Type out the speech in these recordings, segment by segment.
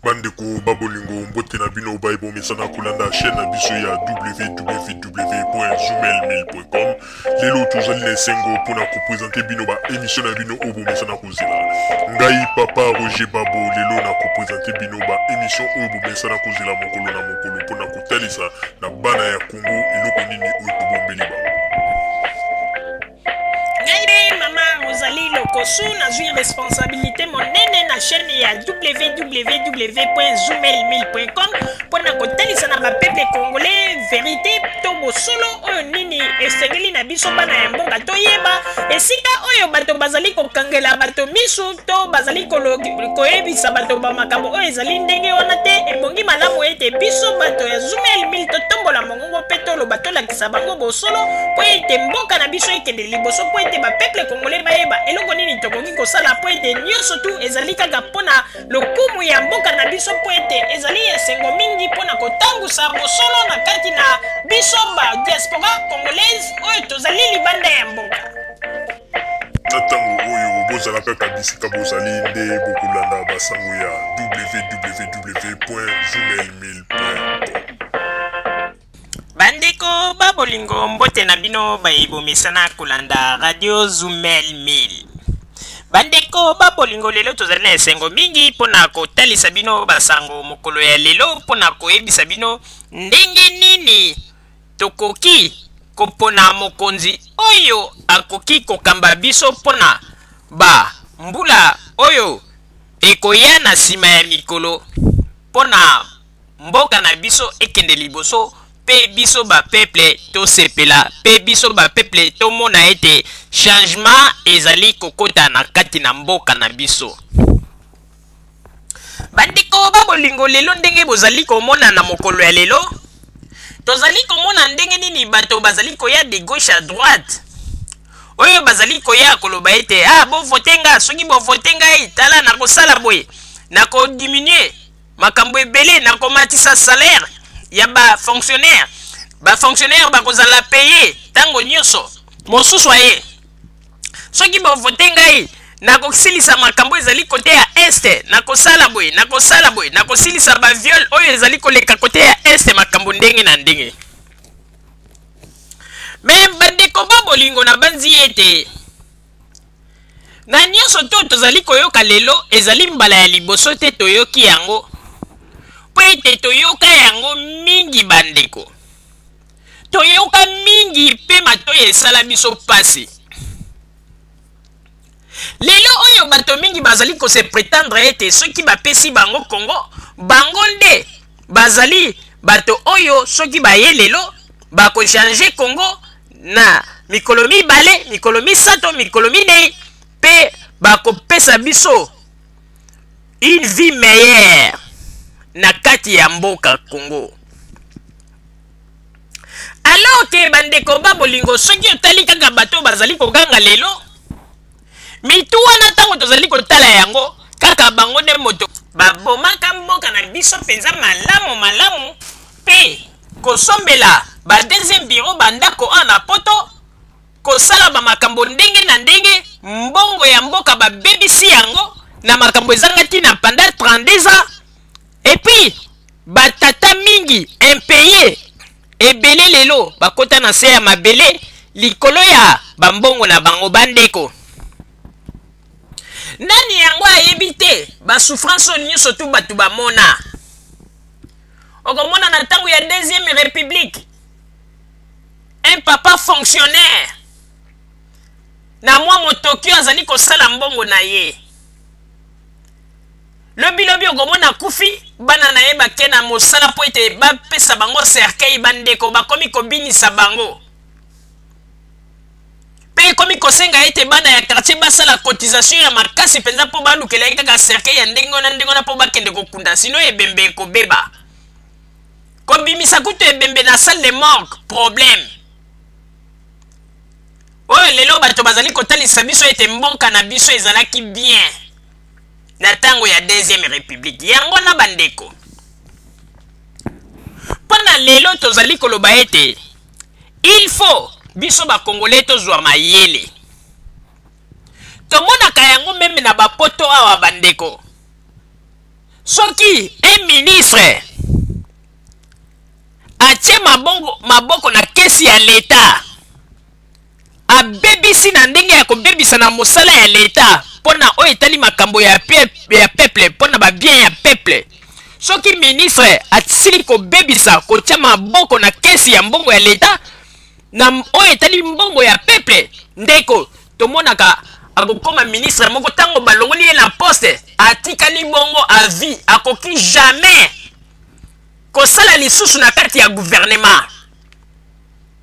Bandeko ba bolingo, mbote na bino baye bomesana kolanda chaîne na biso ya www.zoomail1000.com. Lelo tozali na esengo mpona kopresente bino ba émission na bino oyo bomesana kozela. Ngai papa Roger Babo lelo na kopresente bino ba émission oyo bomesana kozela mokolo na mokolo mpona kotalisa na bana ya Congo eloko nini oyo tobombeli bango. Ngai mpe mama Rosalie Lokosu nazwi responsabilité monene na chaîne ya www.zoomail1000.com mpo na kotalisa na bapeuple congolais verité to bosolo oyo nini esengeli na biso bana ya mboka toyeba esika oyo bato bazali kokangela bato misu to bazali koyebisa bato ba makambo oyo ezali ndenge wana te. Ebongi malamu ete biso bato ya Zoomail 1000 totombola mongongo mpe toloba, tolakisa bango bosolo mpo ete mboka na biso ekende liboso, mpo ete bapeuple congolais bayeba eloko nini tokoki kosala, mpo ete nyonso tu ezali kaka mpo na lokumu ya mboka na biso, mpo ete ezali esengo mingi mpo na kotangusa bosolo na kati na biso ba diaspora congolaise oyo tozali libanda ya mboka. Na ntango oyo bozala kaka bisika bozali nde bokolanda basango ya www.zoomail1000.com. Bandeko ba bolingo, mbote na bino baye bomesana kolanda radio Zumel 1000. Bandeko ba bolingo, lelo tozali na esengo mingi mpona kotalisa bino basango mokolo ya lelo, mpona koyebisa bino ndenge nini tokoki kopona mokonzi oyo akoki kokamba biso mpona ba mbula oyo ekoya na nsima ya mikolo, mpona mboka na biso ekende liboso mpe biso bapeuple tosepela mpe biso bapeuple tomona ete changement ezali kokota na kati na mboka na biso. Bandeko ba bolingo, lelo ndenge bozali komona na mokolo ya lelo, tozali komona ndenge nini bato bazali koya de gauche à droite, oyo bazali koya koloba ete ah, bovote nga, soki bovote ngai, tala nakosala boye, nakodiminue makambo ebele, nakomatisa salaire ya bafonctionnaire, bafonctionnaire bakozala paye ntango nyonso. Mosusu aye: soki bovote ngai, nakosilisa makambo ezali kote ya este, nakosala boye, nakosala boye, nakosilisa baviole oyo ezali koleka kote ya este, makambo ndenge na ndenge. Me bandeko ba bolingo, na banzi ete na nyonso to tozali koyoka lelo ezali mbala ya liboso te toyoki yango, mpo ete toyoka yango mingi. Bandeko, toyoka mingi mpe matoi esala biso mpasi. Lelo oyo bato mingi bazali kose prétendre ete soki bapesi bango Kongo, bango nde bazali bato oyo soki baye lelo bakochange Kongo na mikolo 2, mikolo 3, mikolo 4, mpe bakopesa biso une vie meilleure na kati ya mboka Congo. Alors ke bandeko ba bolingo, soki otali kaka bato bazali koganga lelo, mitu wana ntango tozali kotala yango, kaka bango nde moto babomaka mboka na biso mpenza malamu malamu, mpe kosombela ba deuxième bureau, bandako awa na Poto, kosala bamakambo ndenge na ndenge. Mbongo ya mboka babebisi yango na makambo ezanga ntina pendant 32 ans, et puis batata mingi impayé ebele lelo bakota na se ya mabele likolo ya bambongo na bango. Bandeko, nani yango ayebi te basouffrance oyo nyonso tu bato bamona? Okomona na ntango ya deuxième république, un papa fonctionnaire na mwa motoki oyo azali kosala mbongo na ye, lobilobi okomona akufi, bana na ye bake na mosala mpo ete bapesa bango cercueil. Bandeko, bakomi kobinisa bango mpe ekomi kosenga ete bana ya quartier basala cotisation ya makasi mpenza mpo balukela ye kaka cercueil ya ndenge wana ndenge wana mpo bakende kokunda, sino ebembe ekobeba. Kobimisa kutu ebembe na salle de morgue, problème. Oyo lelo bato bazali kotalisa biso ete mboka na biso ezalaki bien na ntango ya deuxième république, yango na bandeko, mpo na lelo tozali koloba ete il faut biso bakongolais tozwa mayele. Tomonaka yango même na bapoto awa, bandeko. Soki un ministre atie mabongo, maboko na kesi ya leta, abebisi na ndenge ya kobebisa na mosala ya leta mpo na oyo etali makambo ya, pe, ya peuple, mpo na babien ya peuple, soki ministre asili kobebisa kotia maboko na kesi ya mbongo ya leta na oyo etali mbongo ya peuple, ndeko, tomonaka akokoma ministre moko ntango balongoli ye na poste, atikali bongo à vie, akoki jamais kosala lisusu na kati ya gouvernement.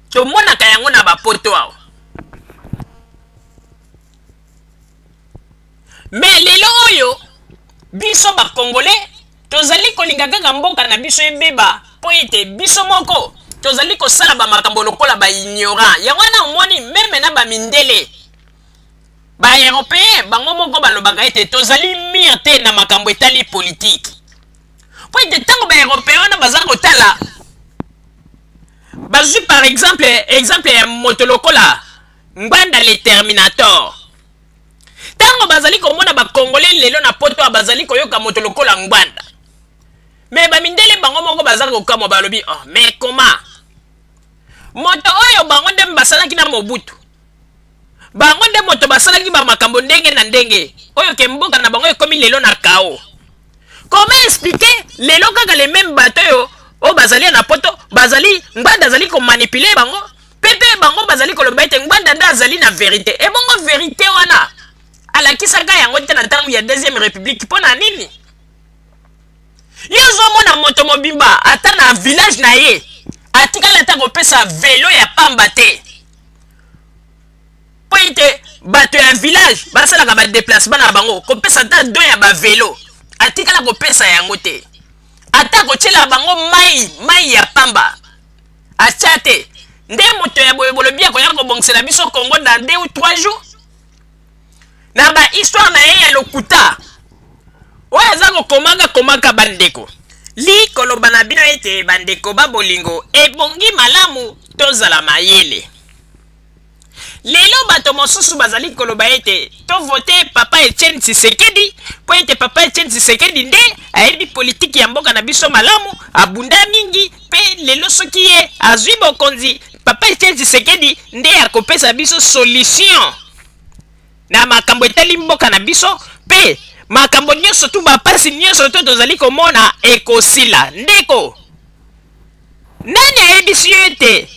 Tomonaka yango na bapoto awa. Me lelo oyo biso bakongole tozali kolinga kaka mboka na biso ebeba, mpo ete biso moko tozali kosala bamakambo lokola baignorant. Yango wana omoni meme na bamindele, baeuropéen, bango moko balobaka ete tozali mire te na makambo etali politike, mpo ete ntango baeuropéen wana baza kotala, bazwi par exemple exemple ya moto lokola Ngbanda le Terminator. Ntango bazali komona bakongole lelo na poto bazali koyoka moto lokola Ngbanda, me bamindele bango moko baza kokamwa, balobi: "Oh, mais comment moto oyo bango nde basalaki na Mobutu, bango nde moto basalaki bamakambo ndenge na ndenge oyo ke mboka na bango ekomi lelo na kao? Comment expliquer lelo kaka le même bato oyo oyo bazali na poto, bazali Ngbanda azali komanipuler bango, mpe mpe bango bazali koloba ete Ngbanda nde azali na vérité? Ebongo vérité wana alakisaka yango te na ntango ya deuxième république mpo na nini? Ye ozomona moto mobimba, ata na village na ye atikali ata kopesa velo ya pamba te, mpo ete bato ya village basalaka badéplacement na bango, kopesa ata don ya bavelo atikala kopesa yango te, ata kotiela bango mai, mai ya pamba atya te. Nde moto ya boye bolobi akoya kobongisela biso Congo dans 2 ou 3 jours na bahistoire na ye ya lokuta oyo aza kokomaka komaka? Bandeko, likoloba na bino ete bandeko ba bolingo, ebongi malamu tozala mayele. Lelo bato mosusu bazali koloba ete tovote papa Etienne Tshisekedi, mpo ete papa Etienne Tshisekedi nde ayebi politiki ya mboka na biso malamu, abunda mingi, mpe lelo soki ye azwi bokonzi, papa Etienne Tshisekedi nde akopesa biso solution na makambo etali mboka na biso, mpe makambo nyonso tu, bapasi nyonso to tozali komona ekosila. Ndeko, nani ayebisi yo ete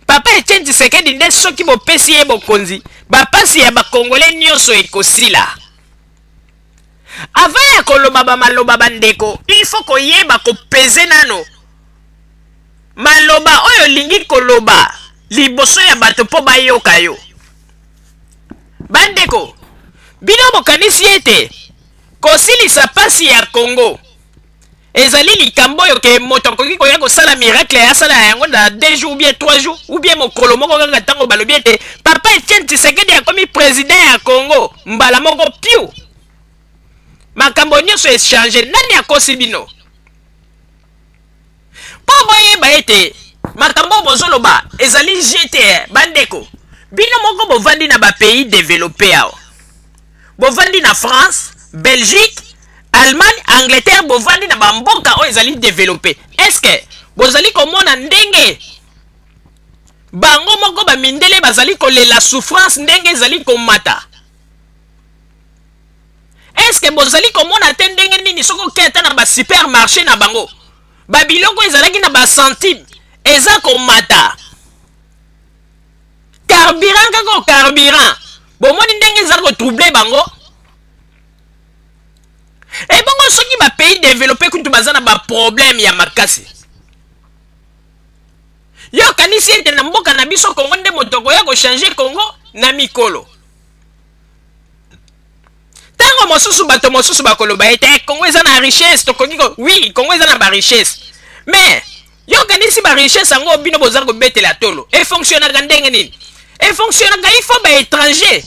papa Etienne Tshisekedi nde soki bopesi ye bokonzi, bapasi ya bakongole nyonso ekosila? Avant ya koloba bamaloba, bandeko, il faut koyeba kopese nano maloba oyo olingi koloba liboso ya bato mpo bayoka yo. Bandeko, bino bokanisi ete kosilisa pasi ya Congo ezali likambo oyo ke moto akoki koya kosala miracle, asala yango na 2 jours ou bien 3 jours ou bien mokolo moko kaka, ntango balobi ete papa Etienne Tshisekedi akomi président ya Congo, mbala moko piu, makambo nyonso echanger? Nani akosi bino? Mpo boyeba ete makambo oyo bozoloba ezali jete. Bandeko, bino moko bovandi na bapays développé awa, bovandi na France, Belgique, Allemagne, Angleterre, bovandi na bamboka oyo ezali développé. Est ce que bozali komona ndenge bango moko bamindele bazali kolela souffrance ndenge ezali komata? Est ce que bozali komona te ndenge nini soki okei ata na basupermarché na bango, babiloko ezalaki na bacentime eza komata? Carburant kaka, carburant, bomoni ndenge eza kotroubler bango. Ebongo soki bapays développé kutu baza na baproblème ya makasi, yo okanisi ete na mboka na biso Kongo nde moto akoya kochanger Kongo na mikolo? Ntango mosusu bato mosusu bakoloba ete eh, Kongo eza na richesse, tokoki ko, oui, Kongo eza na barichesse, mais yo okanisi barichesse yango bino boza kobetela tolo efonctionnaka ndenge nini? Efonctionnaka, il faut baétranger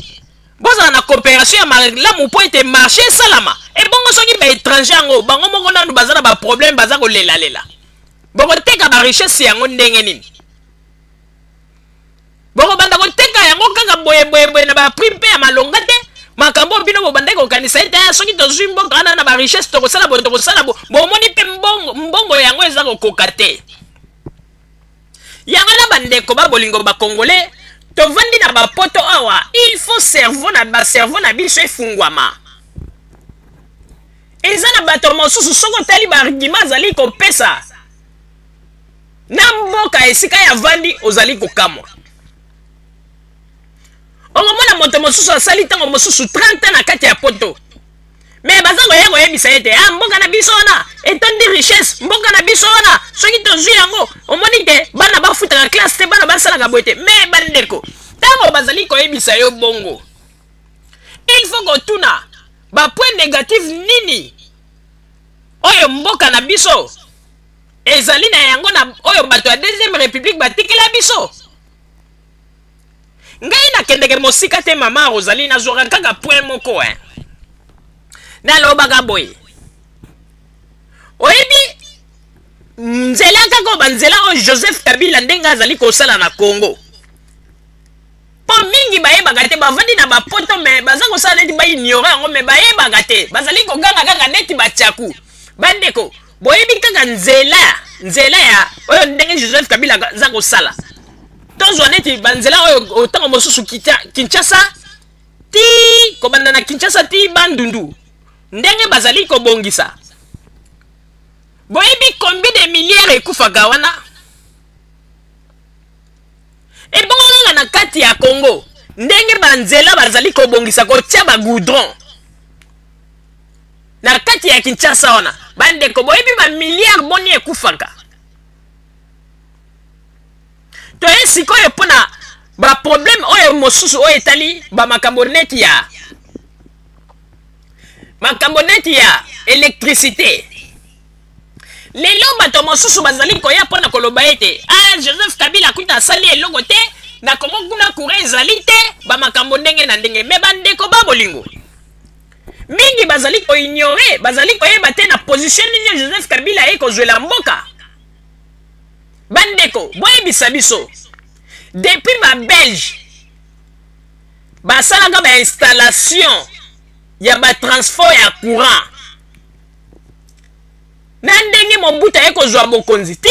bozala na coopération ya malamu mpo ete marché esalama. Ebongo soki baétranger yango bango moko nanu baza na baproblème, baza kolelalela, bokoteka barichesse yango ndenge nini? Bokobanda koteka yango kaka boye boye boye na baprix mpe ya malonga te. Makambo oyo bino bobandaki kokanisa ete ah, soki tozwi mboka wana na barichesse tokosala boye, tokosala bo, bomoni mpe mbongo, mbongo yango eza kokoka te. Yango na bandeko ba bolingo ba congolais, tovandi na bapoto awa, il faut cerveau na ba cerveau na biso efungwama. Eza na bato mosusu soki otali ba argument azali kopesa na mboka esika ya vandi, ozali kokamwa. Okomona moto mosusu asali ntango mosusu 30 ans na kati ya poto, me baza koya koyebisa ye te, ah, mboka na biso wana etondi richesse, mboka na biso wana soki tozwi yango, omoni te bana bafutaka classe te, bana basalaka boye te. Me bandeko, ntango bazali koyebisa yo bongo, il faut kotuna ba point négatif nini oyo mboka na biso ezali na yango, na oyo bato ya deuxième république batikela biso. Ngai nakendeke mosika te, mama Rosalie, nazwaka kaka point moko, hein. Nalobaka boye, oyebi nzela kaka oyo, banzela oyo Joseph Kabila ndenge azali kosala na Congo, mpo mingi bayebaka te, bavandi na bapoto me baza kosala neti baignore yango, me bayebaka te, bazali koganga kaka neti batiaku. Bandeko, boyebi kaka nzela, nzela ya oyo ndenge Joseph Kabila aza kosala, tozwa neti banzela oyo ntango mosusu Kinshasa ti kobanda na Kinshasa ti Bandundu, ndenge bazali kobongisa, boyebi combien de milliards ekufaka wana? Ebongo kaka na kati ya Congo, ndenge banzela bazali kobongisa, kotia ba goudron na kati ya Kinshasa wana, bandeko, boyebi ba milliards boni ekufaka? Toye sikoyo mpona ba problème oyo mosusu oyo etali ba makambo neti ya makambo neti ya électricité. Lelo bato mosusu bazali koya mpona koloba ete, ah, Joseph Kabila kuta asali eloko te na Kongo, kuna courant ezali te, bamakambo ndenge na ndenge. Me bandeko ba bolingo, mingi bazali koignore, bazali koyeba te na position nini Joseph Kabila aye kozwela mboka. Bandeko, boyebisa biso, depuis ba Belge basalaka ba installation ya ba transport ya courant, na ndenge Mobutu aye kozwa bokonzi ti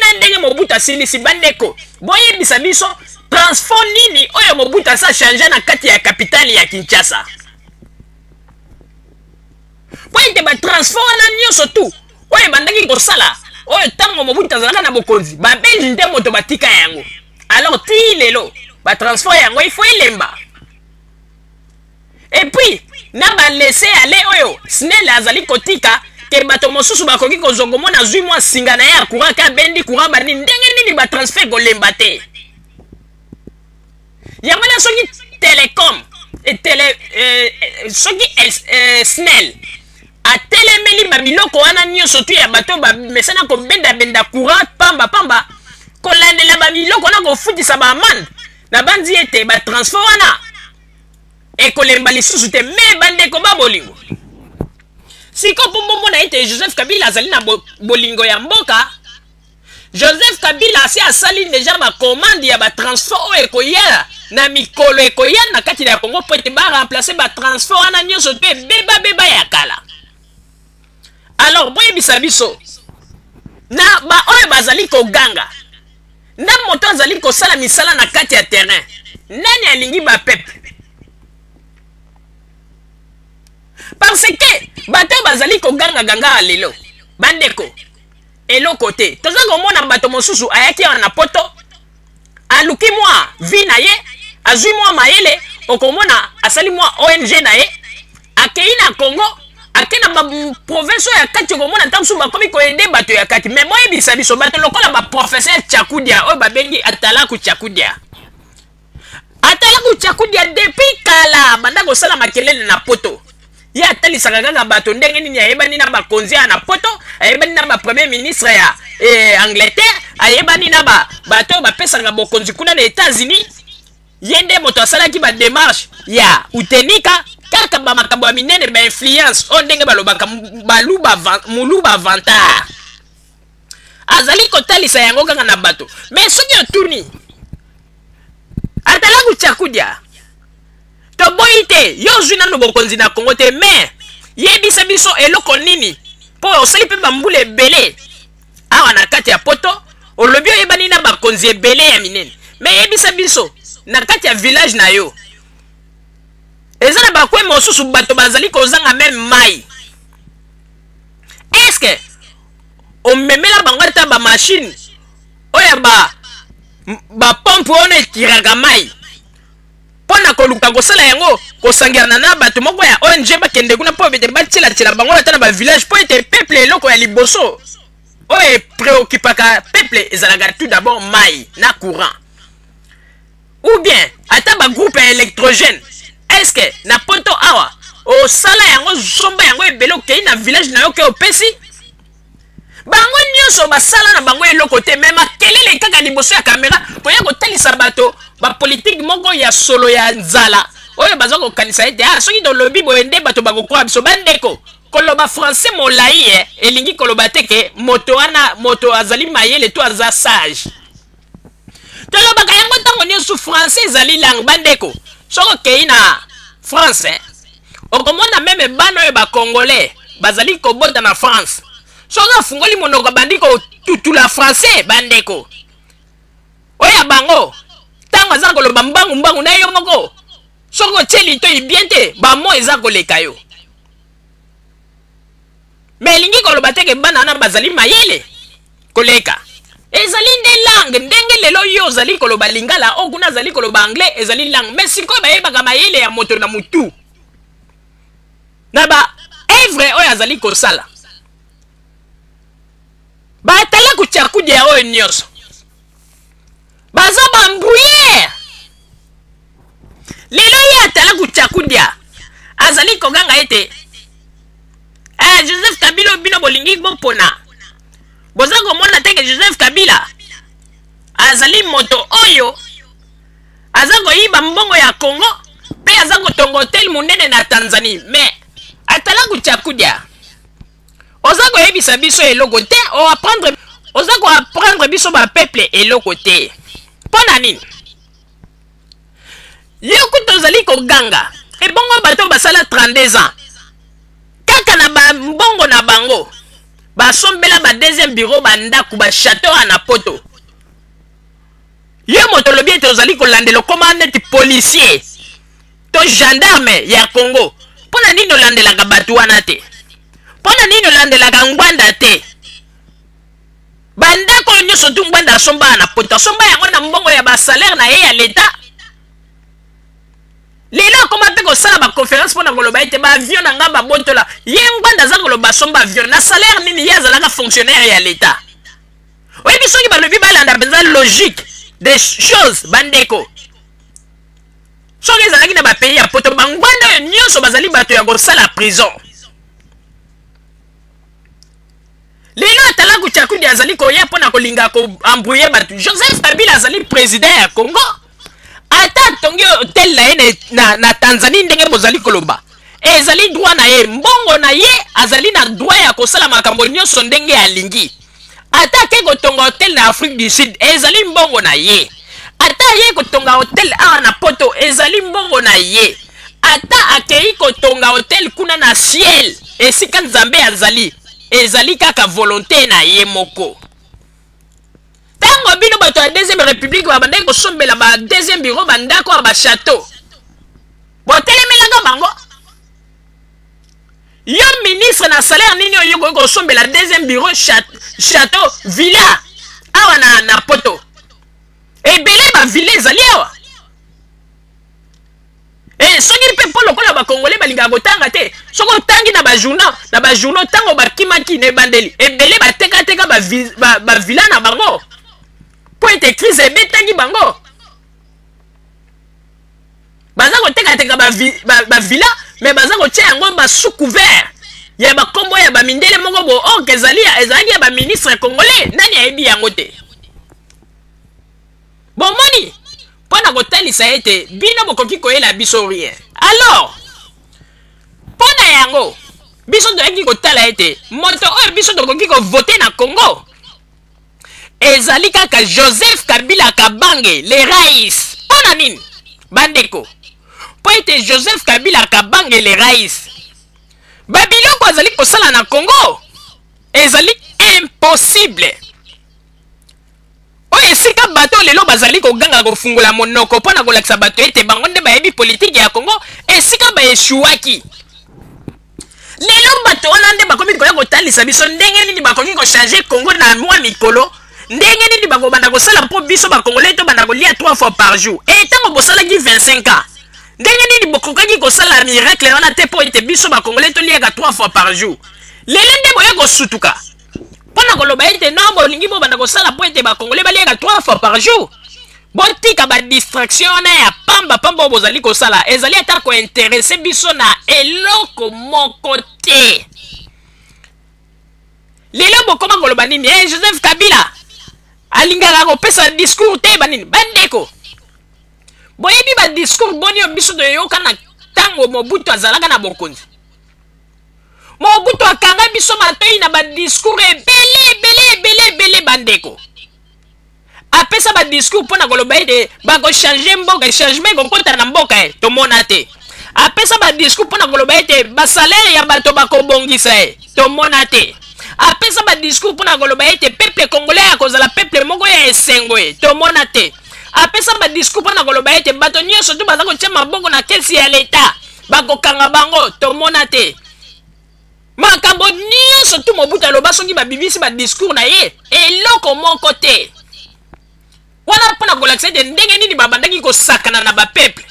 na ndenge Mobutu asilisi, bandeko, boyebisa biso transport nini oyo Mobutu asa change na kati ya capitale ya Kinshasa? Po ete ba transport wana nyonso tu oyo ebandaki kosala, oyo ntango Mobutu azalaka na bokonzi, babelge nde moto batika yango. Alors ti lelo ba transport yango il faut elemba. Et puis na ba laisser aller oyo SNEL azali kotika ke bato mosusu bakoki kozwa, komona azwi mwa singa na ye ya courant ke abendi courant, banini, ndenge nini ba transfert kolemba te. Yango na soki telecom tele, soki SNEL atelemeli ba biloko wana nyonso tu ya bato bamesana kobendabenda courant pamba pamba, kolandela ba biloko wana, kofutisa ba amande, nabanzi ete ba transfert wana ekolemba lisusu te. Me bandeko ba bolingo, sikoyo mpo bomona ete Joseph Kabila azali na bolingo ya mboka, Joseph Kabila asi asali deja ba commande ya ba transfert oyo ekoya na mikolo ekoya na kati ya Congo, mpo ete ba remplacer ba transfert wana nyonso to ebebabeba ya kala. Alors boyebisa biso, na ba oyo bazali koganga, na moto azali kosala misala na kati ya terrain, nani alingi ba peuple? Parce que bato oyo bazali koganga-ganga lelo, bandeko, eloko te. Toza komona bato mosusu ayaki awa na poto, aluki mwa vie na ye, azwi mwa mayele, okomona asali mwa ONG na ye, akei na Congo, ake na ba province oyo ya kati, okomona ntango mosusu bakomi koyede bato ya kati. Me boyebisa biso, bato lokola ba professeur Tchakudia oyo babengi Atalaku Tchakudia, Atalaku Tchakudia depuis kala banda kosala makelele na poto, ye atalisaka kaka bato ndenge nini ayebani na bakonzi ya na poto, ayebani na ba premier ministre ya Angleterre, ayebani na bato oyo bapesaka bokonzi kuna na États-Unis. Ye nde moto asalaki ba démarche ya utenika, kaka ba makambo ya minene, ba influence oyo ndenge balobaka baluba, muluba vantard, azali kotalisa yango kaka na bato. Me soki otuni Atalaku Tchakudia, Toboyi te, yo ozwi nanu bokonzi na Congo te, mais yebisa biso eloko nini mpo osali mpe bambula ebele awa na kati ya poto, olobi oyebani na bakonzi ebele ya minene, mais yebisa biso na kati ya village na yo eza na bakwe mosusu bato bazali kozanga meme mai. Est-ce omemela bango ata ba machine oyo ba pompe wana etiraka mai mpo na koluka kosala yango, kosangana na bato moko ya ONG bakende kuna mpo ete batielatyela bango ata na ba village, mpo ete peuple eloko ya liboso oyo epreoccupaka peuple ezalaka tout d'abord mai na courant, ou bien ata ba groupe ya électrogène. Est-ce que na poto awa osala yango, zomba yango ebele, okei na village na yo ke opesi bango nyonso basala na bango eloko te, me makelele kaka liboso ya kamera koya kotalisa bato bapolitike moko ya solo ya nzala oyo baza kokanisa ete ah, soki tolobi boye nde bato bakokoya biso. Bandeko, koloba français molai elingi koloba te ke moto wana moto azali mayele to aza sage. Tolobaka yango ntango nyonso, français ezali langue. Bandeko, soki okei na France, okomona meme bana oyo bacongolais bazali kobota na France, soki afungoli monoko abandi kotutula français. Bandeko, oyo ya bango ntango aza koloba mbangu mbangu na yo moko, soki otie litoi bien te, bamo eza koleka yo. Me elingi koloba te ke bana wana bazali mayele koleka, ezali nde langue. Ndenge lelo yo ozali koloba lingala, oyo kuna azali koloba anglais, ezali langue. Me sikoyo bayebaka mayele ya moto na mutu na ba evre oyo azali kosala. Batala kutiakudia oyo nyonso baza bambrouillere. Lelo ye atala kutiakudia azali koganga ete Joseph Kabila bino bolingi bopona, boza komona te ke Joseph Kabila azali moto oyo aza koyiba mbongo ya Congo mpe aza kotonga hotel monene na Tanzanie. Mais atala kutiakudia oza koyebisa biso eloko te, oapprendre, oza koapprendre biso bapeuple eloko te. Mpo na nini yo kuta ozali koganga ebongo bato basala 32 ans kaka na bambongo na bango basombela ba deuxième bureau, bandako, bachateau na poto? Yo moto olobi ete ozali kolandela, okoma neti policier to gendarme ya Congo, mpo na nini olandelaka bato wana te? Mpo na nini olandelaka Ngbanda te? Bandako oyo nyonso tu Ngbanda asomba na poto, asomba yango na mbongo ya basalaire na ye ya leta. Lelo akoma mpe kosala baconférence mpo na koloba ete baavion na ngai babotola. Ye Ngbanda aza koloba asomba avion na salaire nini? Ye azalaka fonctionnaire ya leta. Oyebi, soki balobi balanda mpenza logique des choses, bandeko, soki ezalaki na bapays ya poto, bangwanda oyo nyonso bazali bato ya kosala prison. Lelo atalaku Chakudi azali koya mpo na kolinga koembrouye bato. Joseph Kabila azali président ya Congo, ata atongi hotel na ye na Tanzanie ndenge bozali koloba, ezali droit na ye, mbongo na ye, azali na droit ya kosala makambo nyonso ndenge alingi. Ata ake kotonga hotel na Afrique du Sud, ezali mbongo na ye. Ata aye kotonga hotel awa na poto, ezali mbongo na ye. Ata akei kotonga hotel kuna na ciel esika Nzambe azali, ezali kaka volonté na ye moko. Ntango bino bato ya deuxième république babandaki kosombela ba deuxième bureau bandako ya bachateau, botelemelaka bango. Yo ministre na salaire nini oyo okoki kosombela deuxième bureau chateau, villa awa na poto? Ebele bavilla ezali awa. Soki mpe mpo lokola bakongole balingaka kotanga te, soki otangi na bajournal, na bajournaux ntango bakimaki na ebandeli, ebele batekateka bavilla na bango mpo ete crise ebetaki bango. Baza kotekateka bavilla, me baza kotia yango basous couvert ya bakombo ya bamindele moko bo or ezalaki ya baministre congolais. Nani ayebi yango te? Bomoni, mpo na kotalisa ete bino bokoki koyela biso rien. Alors mpo na yango biso toyaki kotala ete moto oyo biso tokoki kovote na Congo ezali kaka Joseph Kabila Kabange le rais. Mpo na nini, bandeko? Mpo ete Joseph Kabila Kabange le rais, babiloko azali kosala na Congo ezali impossible. Oyo esika bato lelo bazali koganga kofungola monoko mpo na kolakisa bato ete bango nde bayebi politiki ya Congo, esika baeshuwaki. Lelo bato wana nde bakomi koya kotalisa biso ndenge nini bakoki kochange Congo na mwa mikolo, ndenge nini bakobanda kosala mpo biso bakongolais tobanda kolia 3 fois par jour. E ntango bosalaki 25 ans, ndenge nini bokokaki kosala miracle wana te mpo ete biso bakongolais toliaka 3 fois par jour? Lelo nde boye kosutuka mpo na koloba ete non, bolingi bobanda kosala mpo ete bakongolais baliaka 3 fois par jour. Botika ba distraction wana ya pamba pamba oyo bozali kosala, ezali ata kointeresse biso na eloko moko te. Lelo bokoma koloba nini? Eh, Joseph Kabila alingaka kopesa discours te, banini bandeko. Boyebi ba discours boni oyo biso toyoka na ntango Mobutu azalaka na bokonzi? Mobutu akanga biso matoi na ba discours ebele ebele ebele ebele bandeko. Apesa ba discours mpo na koloba ete bakochange mboka, changement ekokota na mboka ye, tomona te. Apesa ba discours mpo na koloba ete ba salaire ya bato bakobongisa ye, tomona te. Apesa ba discours mpo na koloba ete peuple congolais akozala peuple moko ya esengo ye, tomona te. Apesa ba discours mpo na koloba ete bato nyonso tu baza kotia maboko na kesi ya leta bakokanga bango, tomona te. Makambo nyonso tu Mobutu aloba, soki babimisi ba discours na ye, eloko moko te. Wana mpo na kolakisa ete ndenge nini babandaki kosakana na ba peuple,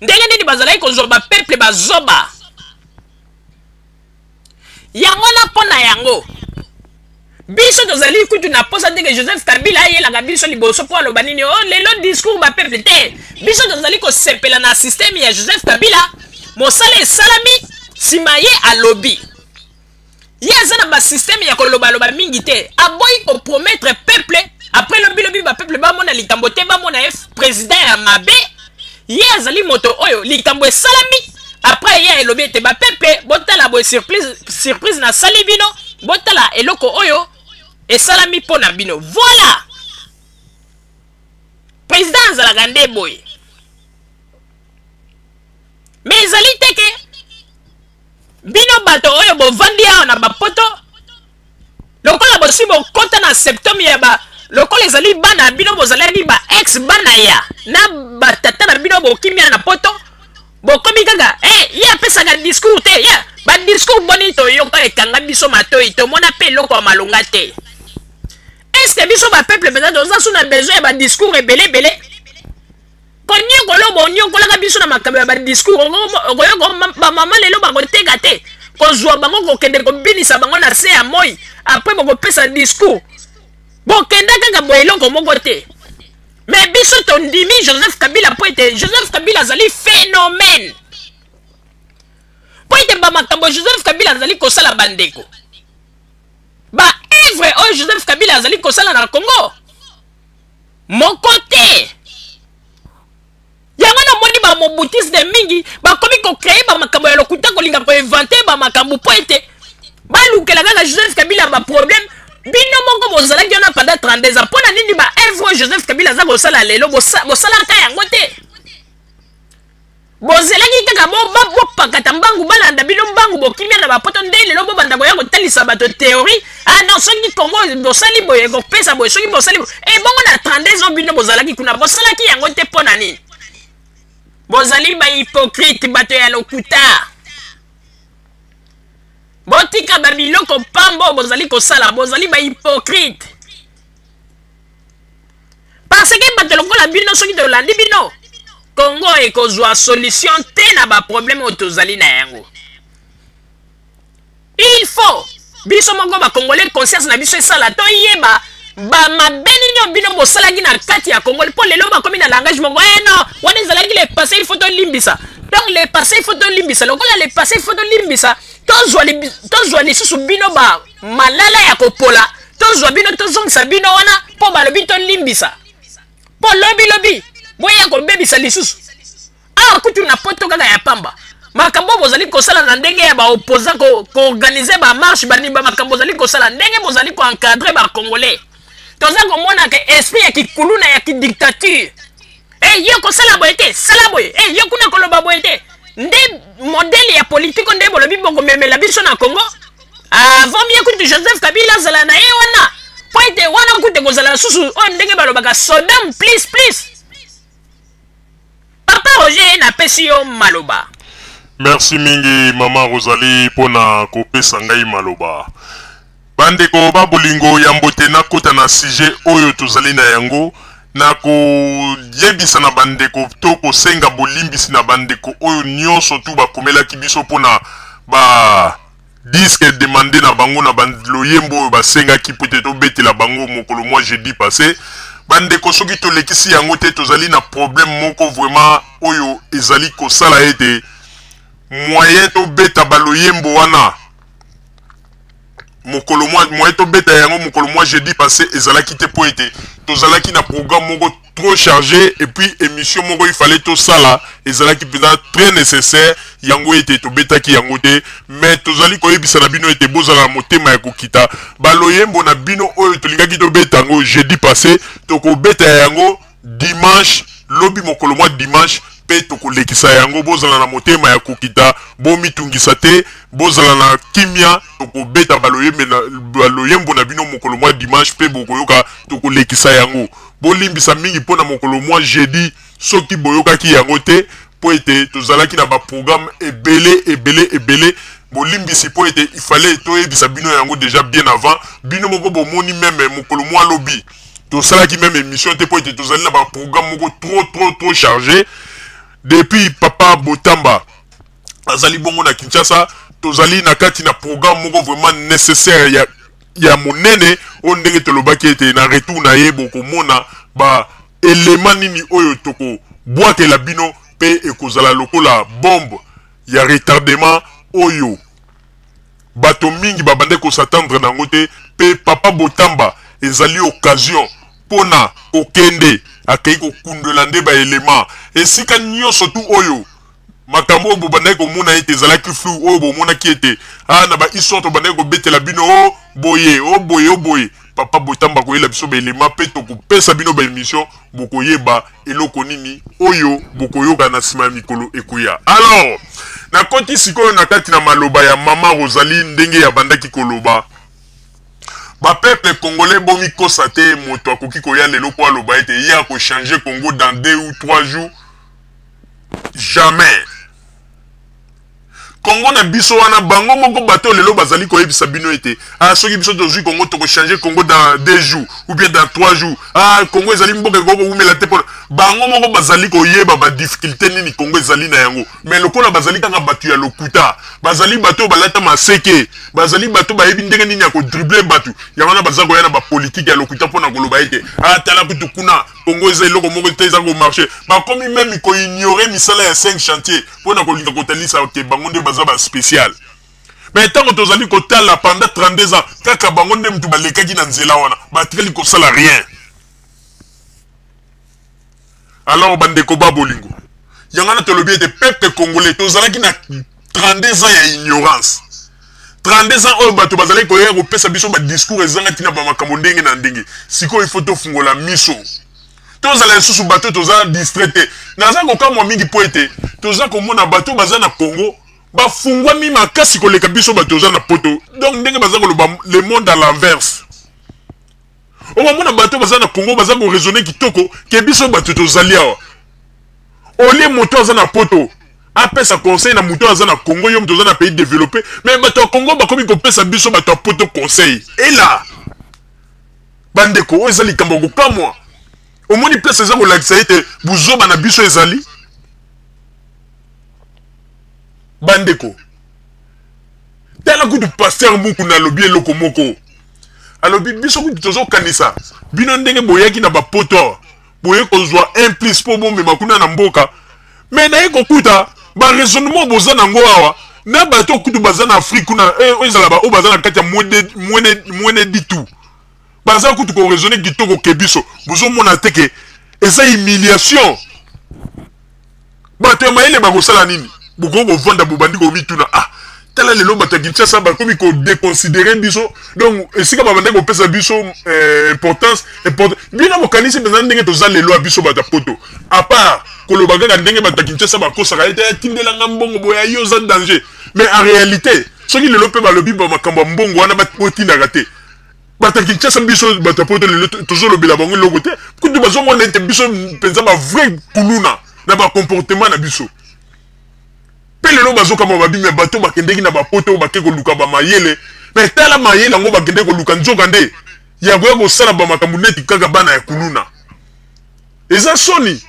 ndenge nini bazalaki kozwa ba peuple bazoba. Yango wana mpo na yango biso tozali kutu na posa te ke Joseph Kabila ayelaka biso liboso mpo aloba nini, oh lelo discours ba peuple te. Biso tozali kosepela na système ya Joseph Kabila, mosala esalami nsima ye alobi. Ye aza na ba système ya kolobaloba mingi te, aboyi kopromettre peuple après lobi lobi ba peuple bamona likambo te, bamona ye président ya mabe. Ye azali moto oyo likambo esalami après ye elobi ete ba peuple botala boye surprise, surprise nasali bino, botala eloko oyo esalami mpo na bino. Voilà, président azalaka nde boye. Mais ezali te ke bino bato oyo bovandi awa na bapoto lokola bosi bokota na septome ya ba, lokola ezali bana bino bozalaki ba ex bana ya na batata na bino bokimia na poto, bokomi kaka eh, ye apesaka discours te, ye ba discours boni toyoka ekanga biso matoi, tomona pe eloko ya malonga te. Est-ce que biso ba peuple mpenza toza su na besoin ya ba discours ebele ebele? Konyokola bonyokolaka biso na makambo ya ba discours, okoyoka ba mama lelo bakoteka te, kozwa bango kokende kobinisa bango na se ya moi, après bokopesa discours, bokenda kaka boye eloko moko te. Mais biso tondimi Joseph Kabila po ete Joseph Kabila azali phénomène, po ete ba makambo Joseph Kabila azali kosala bandeko, ba œuvre oyo Joseph Kabila azali kosala na Congo moko te. Yango namoni ba mobutiste mingi bakomi kocreye ba makambo ya lokuta, kolinga koinvente ba makambo po ete balukela kaka Joseph Kabila ba problème. Bino moko bozalaki wana pendant 32 ans, mpo na nini ba œuvre oyo Joseph Kabila aza kosala lelo bosalaka yango te? Bozelaki kaka bopakata mbangu, balanda bino mbangu, bokimia na bapoto, nde lelo bobanda koya kotalisa bato théorie. Ah non, soki Congo bosali boye ekopesa boye, soki bosali boye. E bongo na 32 ans bino bozalaki kuna, bosalaki yango te mpo na nini? Bozali ba hypocrite, bato ya lokuta. Botika ba biloko pambo bozali kosala, bozali ba hypocrite. Parce que bato lokola bino soki tolandi bino, Congo ekozwa solution te na ba problème oyo tozali na yango. Il faut biso moko ba Congolais conscience na biso esala, toyeba ba mabe nini oyo bino bosalaki na kati ya Congo, po lelo bakomi na langage moko, eh non, wana ezalaki le passé, il faut tolimbisa. Donc le passé il faut tolimbisa, lokola le passé il faut tolimbisa, tozwa lisusu bino ba malala ya kopola, tozwa bino tozongisa bino wana po balobi tolimbisa, po lobi lobi boya kobebisa lisusu. Awa kutu na poto kaka ya pamba, makambo bozali kosala na ndenge ya ba opposant koorganiser ba marche, bani ba makambo bozali kosala ndenge bozali koencadrer ba Congolais, toza komona ke esprit ya kikuluna ya kidictature. E yo kosala boye te, sala boye. E yo kuna koloba boye te. Nde modèle ya politiko nde bolobi bokomemela biso na Congo. Avant mieux kutu Joseph Kabila azala na ye wana, po ete wana kutu ekozala susu oyo ndenge balobaka Sodom plus plus. Papa Roger, napesi yo maloba. Merci mingi mama Rosalie pona kopesa ngai maloba. Bandeko ba bolingo, yambo te nakota na sujet oyo tozali na yango, na koyebisa na bandeko to kosenga bolimbisi na bandeko oyo nionso tu bakomelaki biso pona ba disque demande na bango na ba loyembo oyo basengaki po ete tobetela bango mokolo mwa jeudi passe. Bandeko, soki tolekisi yango te, tozali na problème moko vraiment oyo ezali kosala ete moyen tobeta ba loyembo wana mokolo mwa moyen tobeta yango mokolo mwa jeudi passé ezalaki te, po ete tozalaki na programme moko trop chargé et puis émission moko il fallait tosala ezalaki mpenza très nécessaire, yango ete tobetaki yango te. Mais tozali koyebisa na bino ete bozala na motema ya kokita. Baloyembo na bino oyo tolingaki tobeta yango jeudi passé, tokobeta yango dimanche, lobi mokolo mwa dimanche, mpe tokolekisa yango. Bozala na motema ya kokita, bomitungisa te, bozala na kimia. Tokobeta baloyembo na bino mokolo mwa dimanche mpe bokoyoka, tokolekisa yango. Bolimbisa mingi mpo na mokolo mwa jeudi soki boyokaki yango te, mpo ete tozalaki na baprogramme ebele ebele ebele. Bolimbisi mpo ete il fallait toyebisa bino yango déjà bien avant. Bino moko bomoni, meme mokolo mwa lobi tosalaki meme émission te, mpo ete tozali na baprogramme moko trop trop trop chargé. Depuis papa Botamba azali bongo na Kinshasa, tozali na kati na programme moko vraiment nécessaire ya monene, oyo ndenge tolobaki ete na retour na ye bokomona ba elema nini oyo tokobwakela bino, mpe ekozala lokola bombe ya retardement oyo bato mingi babande kosatendre nango te. Mpe papa Botamba ezali occasion mpona kokende akei kokundwela nde baelema esika nyonso tu oyo makambo oyo bobandaki komona ete ezalaki flou, oyo bomonaki ete na ba histoire tobandaki kobetela bino o boye o boye o boye. Papa Botamba koyela biso baelema mpe tokopesa bino baémission, bokoyeba eloko nini oyo bokoyoka na nsima ya mikolo ekoya. Alors nakoti sikoyo na kati na maloba ya mama Rosalie ndenge abandaki koloba. Bapeuple congolais, bomikosa te, moto akoki koya lelo mpo aloba ete ye akochange Congo dans 2 ou 3 jours, jamais. Congo na biso wana, bango moko bato lelo bazali koyebisa bino ete soki biso tozwi Congo, tokochange Congo dans 2 jours ou bien dans 3 jours. Congo ezali mboka ekoki kowumela te, mpona bango moko bazali koyeba badifficulté nini Congo ezali na yango. Mais lokola bazali kaka bato ya lokuta, bazali bato oyo balata maseke, bazali bato bayebi ndenge nini ya kodrible bato, yango wana baza koya na bapolitike ya lokuta mpona koloba ete tala kutu kuna Congo eza eloko moko te eza komarche. Bakomi meme koignore misala ya 5 chantier mpona kolinga kotalisa ke bango nde baza ba spécial. Mais ntango tozali kotala pendant 32 ans, kaka bango nde mutu balekaki na nzela wana, batikali kosala rien. Alors bandeko ba bolingo, yango wana tolobi ete peuple congolais tozalaki na 32 ans ya ignorance, 32 ans oyo bato bazalaki koya kopesa biso badiscours ezanga ntina, bamakambo ndenge na ndenge. Sikoyo il faut tofungola miso, tozala lisusu bato toza distrait te. Naza kokamwa mingi mpo ete toza komona bato baza na Congo bafungwami makasi koleka biso bato toza na poto. Donc ndenge baza koloba, le monde à l'envers. Okomona bato baza na Congo baza koraisonne kitoko ke biso bato tozali awa. Olie moto aza na poto apesa conseil na moto aza na Congo, yo moto oza na pays développé, mais bato ya Congo bakomi kopesa biso bato ya poto conseil. Ela bandeko, oyo eza likambo ya kokamwa. Omoni place eza kolakisa ete buzoba na biso ezali. Bandeko, tala kutu pasteur Mukuna alobi eloko moko, alobi biso kutu tozokanisa bino ndenge boyaki na bapoto awa, boye kozwa un plus mpo bomema kuna na mboka, mais naye kokuta baraisonnement boza nango awa na bato kutu baza na Afrique kuna, oyo ezala baoyo baza na kati ya mwene ditu, baza kutu koraisonne kitoko ke biso. Bozomona te ke eza humiliation? Bato ya mayele bakosala nini? Bokoki kovanda, bobandi komituna: ah, Tala lelo bato ya Kinshasa bakomi ko deconsiderer biso. Donc esika babandaki kopesa biso importance, bino bokanisi mpenza ndenge toza lelo ya biso bato ya poto. À part koloba kaka ndenge bato ya Kinshasa bakosaka ete tindela nga mbongo boye yo oza danger. Mais en réalité soki lelo mpe balobi ba makambo ya mbongo wana botindaka te. Bato ya Kinshasa biso bato ya poto lelo tozolobela bango eloko te. Kutu bazomona ete biso mpenza ba vrai kuluna na ba comportement na biso. Pe lelo bazokama babi me bato bakendeki na bapoto bake koluka ba mayele, me tala mayele yango bakende koluka nzoka nde ya koya kosala ba makambo neti kaka bana ya kuluna. Eza soni.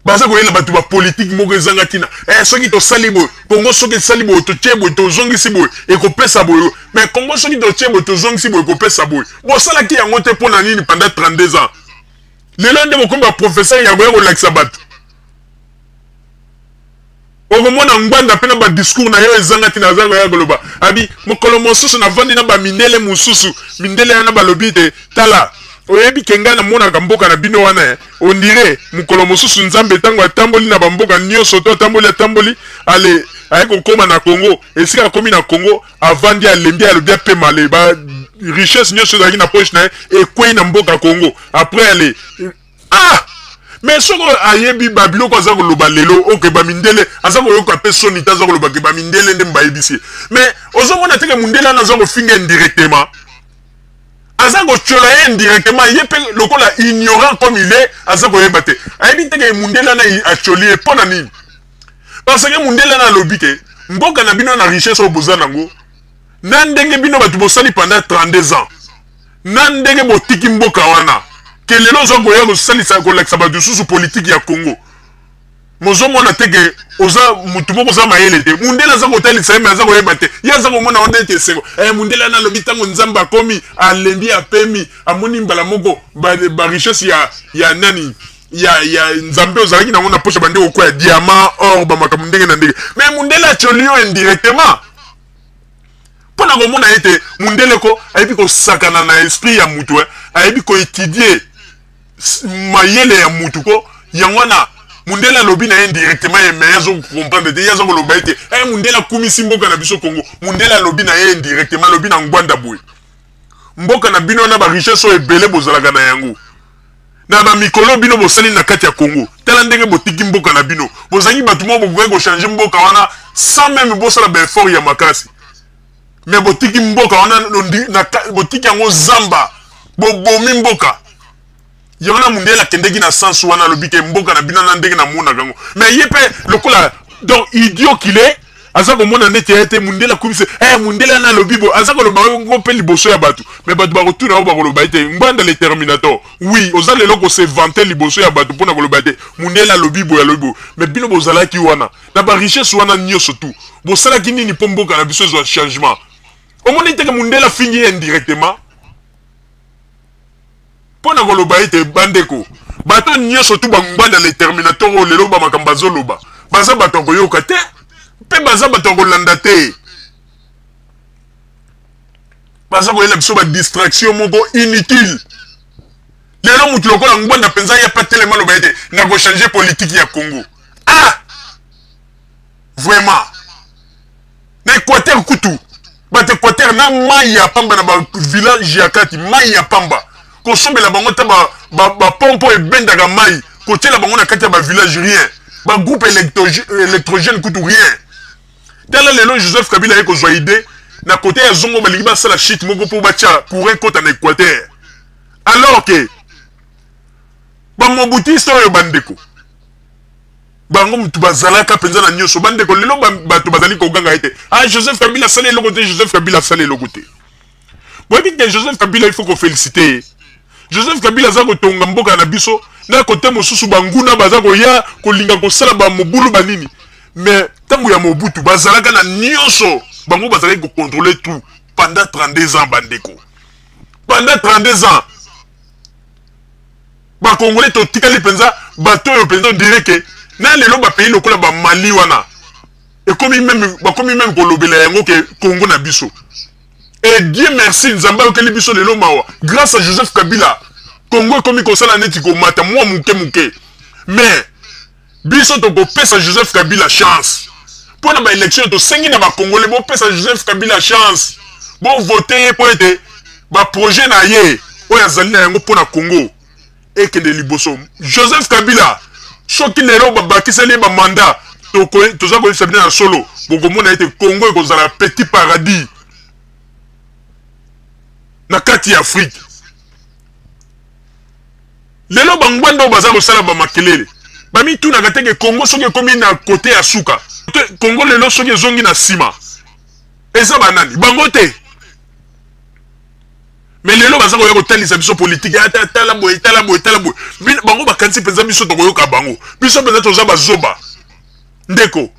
Baza koyela bato ba politique moko ezanga ntina. Soki tosali boye, Congo soki esali boye, totie boye, tozongisi boye, ekopesa boye. Mais Congo soki totie boye, tozongisi boye, ekopesa boye. Bosalaki yango te mpo na nini pendant 32 ans? Lelo nde bokomi ba professeur ya koya kolakisa bato. Okomona Ngbanda mpe na ba discours na yo ezanga ntina, aza koya koloba abi mokolo mosusu navandi na ba mindele mosusu, mindele wana balobi te tala oyebi ke ngai namonaka mboka na bino wana on dirait mokolo mosusu Nzambe ntango atamboli na bamboka nyonso to atamboli atamboli ale aye kokoma na Congo, esika akomi na Congo avandi alembi alobi apema ale ba richesse nyonso ezalaki na poche na ye ekwei na mboka Congo après ale mais soko ayebi ba biloko aza koloba lelo oke ba mindele aza koyoka pe soni te aza koloba ke ba mindele nde bayebisi ye mais ozomona te ke mundele wana aza kofinga indirectement aza kotiola ye indirectement ye pe lokola ignorant comme il est aza koyeba te ayebi te ke mundele wana atioli ye mpo na nini parce que mundele wana alobi ke mboka na bino na richesse oyo boza nango na ndenge bino bato bosali pendant 32 ans na ndenge botiki mboka wana ke lelo oza koya kosalisa kolakisa bato lisusu politike ya Congo mozomona te ke oza mutu moko oza mayele te mundele aza kotalisa ye me aza koyeba te ye aza komona wana ete esengo mundele wana alobi ntango Nzambe akomi alembi apemi amoni mbala moko ba richesse ya nani ya Nzambe ozalaki nango na poche bande kokwea diamant or ba makambo ndenge na ndenge mais mundele atioli yo indirectement mpo na komona ete mundele ko ayebi kosakana na esprit ya mutu ayebi koétudier mayele ya mutu ko yango wana mundele alobi na ye indirectement ye mais azo comprendre te ye aza koloba ete mundele akumisi mboka na biso Congo mundele alobi na ye indirectement alobi na Ngbanda boye mboka na bino na ba richesse oyo ebele bozalaka na yango na ba mikolo bino bosali na kati ya Congo tala ndenge botiki mboka na bino bozangi bato moko bokoki kochanger mboka wana sans même bosala ba effort ya makasi mais botiki mboka wana botiki yango zamba bobomi mboka yango na mundele akendeki na sens wana alobi ke mboka na bino na ndenge namonaka yango mais ye mpe lokola donc idiot qu'il est aza komona neti ye te mundele akumisi mundele wana alobi bo aza koloba ngo mpe liboso ya bato mais bato bakotuna yango bakoloba ete Ngbanda le terminator oui oza lelo kose vanter liboso ya bato mpona koloba ete mundele alobi boye alobi boye mais bino bozalaki wana na ba richesse wana nyonso tu bosalaki nini mpo mboka na biso ezwa changement omoni teke mundele afingi ye indirectement mpona koloba ete bandeko bato nyonso tu bangbanda le terminator oyo lelo ba makambo bazoloba baza bato ya koyoka te mpe baza bato ya kolanda te baza koyela biso ba distraction moko inutile lelo mutu lokola Ngbanda mpenza ye pa telema aloba ete nakochange politique ya Congo vraiment na Équateur kutu bato Équateur na mai ya pamba na ba village ya kati mai ya pamba kosombela bango ta bapompe oyo ebendaka mai kotiela bango na kati ya ba village rien ba groupe électrogène kutu rien tala lelo Joseph Kabila ye kozwa idée na côté ya zongo balingi basala shit moko mpo batia courant kota na Équateur alors que bamobutiste oyo bandeko bango mutu bazalaka mpenza na nyonso bandeko lelo bato bazali koganga ete Joseph Kabila asali eloko te Joseph Kabila asali eloko te boyebi te Joseph Kabila il faut koféliciter ye Joseph Kabila aza kotonga mboka na biso na kote mosusu banguna baza koya kolinga kosala bamobulu banini mais ntango ya Mobutu bazalaka na nyonso bango bazalaki kocontrôler tout pendant 32 ans bandeko pendant 32 ans bakongolais totikali mpenza bato oyo mpenza on dirait ke na lelo bapays lokola bamali wana ekomi même bakomi même kolobela yango ke Congo na biso et Dieu merci Nzambe ayokeli biso lelo mawa grâce à Joseph Kabila Congo ekomi kosala neti komata mwa moke moke mais biso tokopesa Joseph Kabila chance. Mpo na baélection, tosengi na bacongolais bopesa Joseph Kabila chance, bovote ye mpo ete baprojet na ye oyo azali na yango mpo na Congo ekende liboso. Joseph Kabila, soki lelo babakiseli ye bamandat, toza koyebisa bino na solo, bokomona ete Congo ekozala petit paradis na kati ya Afrique. Lelo bangwanda oyo baza kosala bamakelele bamitunaka te ke Congo soki ekomi na kote ya suka, Congo lelo soki ezongi na nsima, eza banani? Bango te. Mais lelo baza koya kotalisa biso politike, ata tala boye, tala boye, tala boye. Bango bakanisi mpenza biso tokoyoka bango. Biso mpenza toza bazoba. Ndeko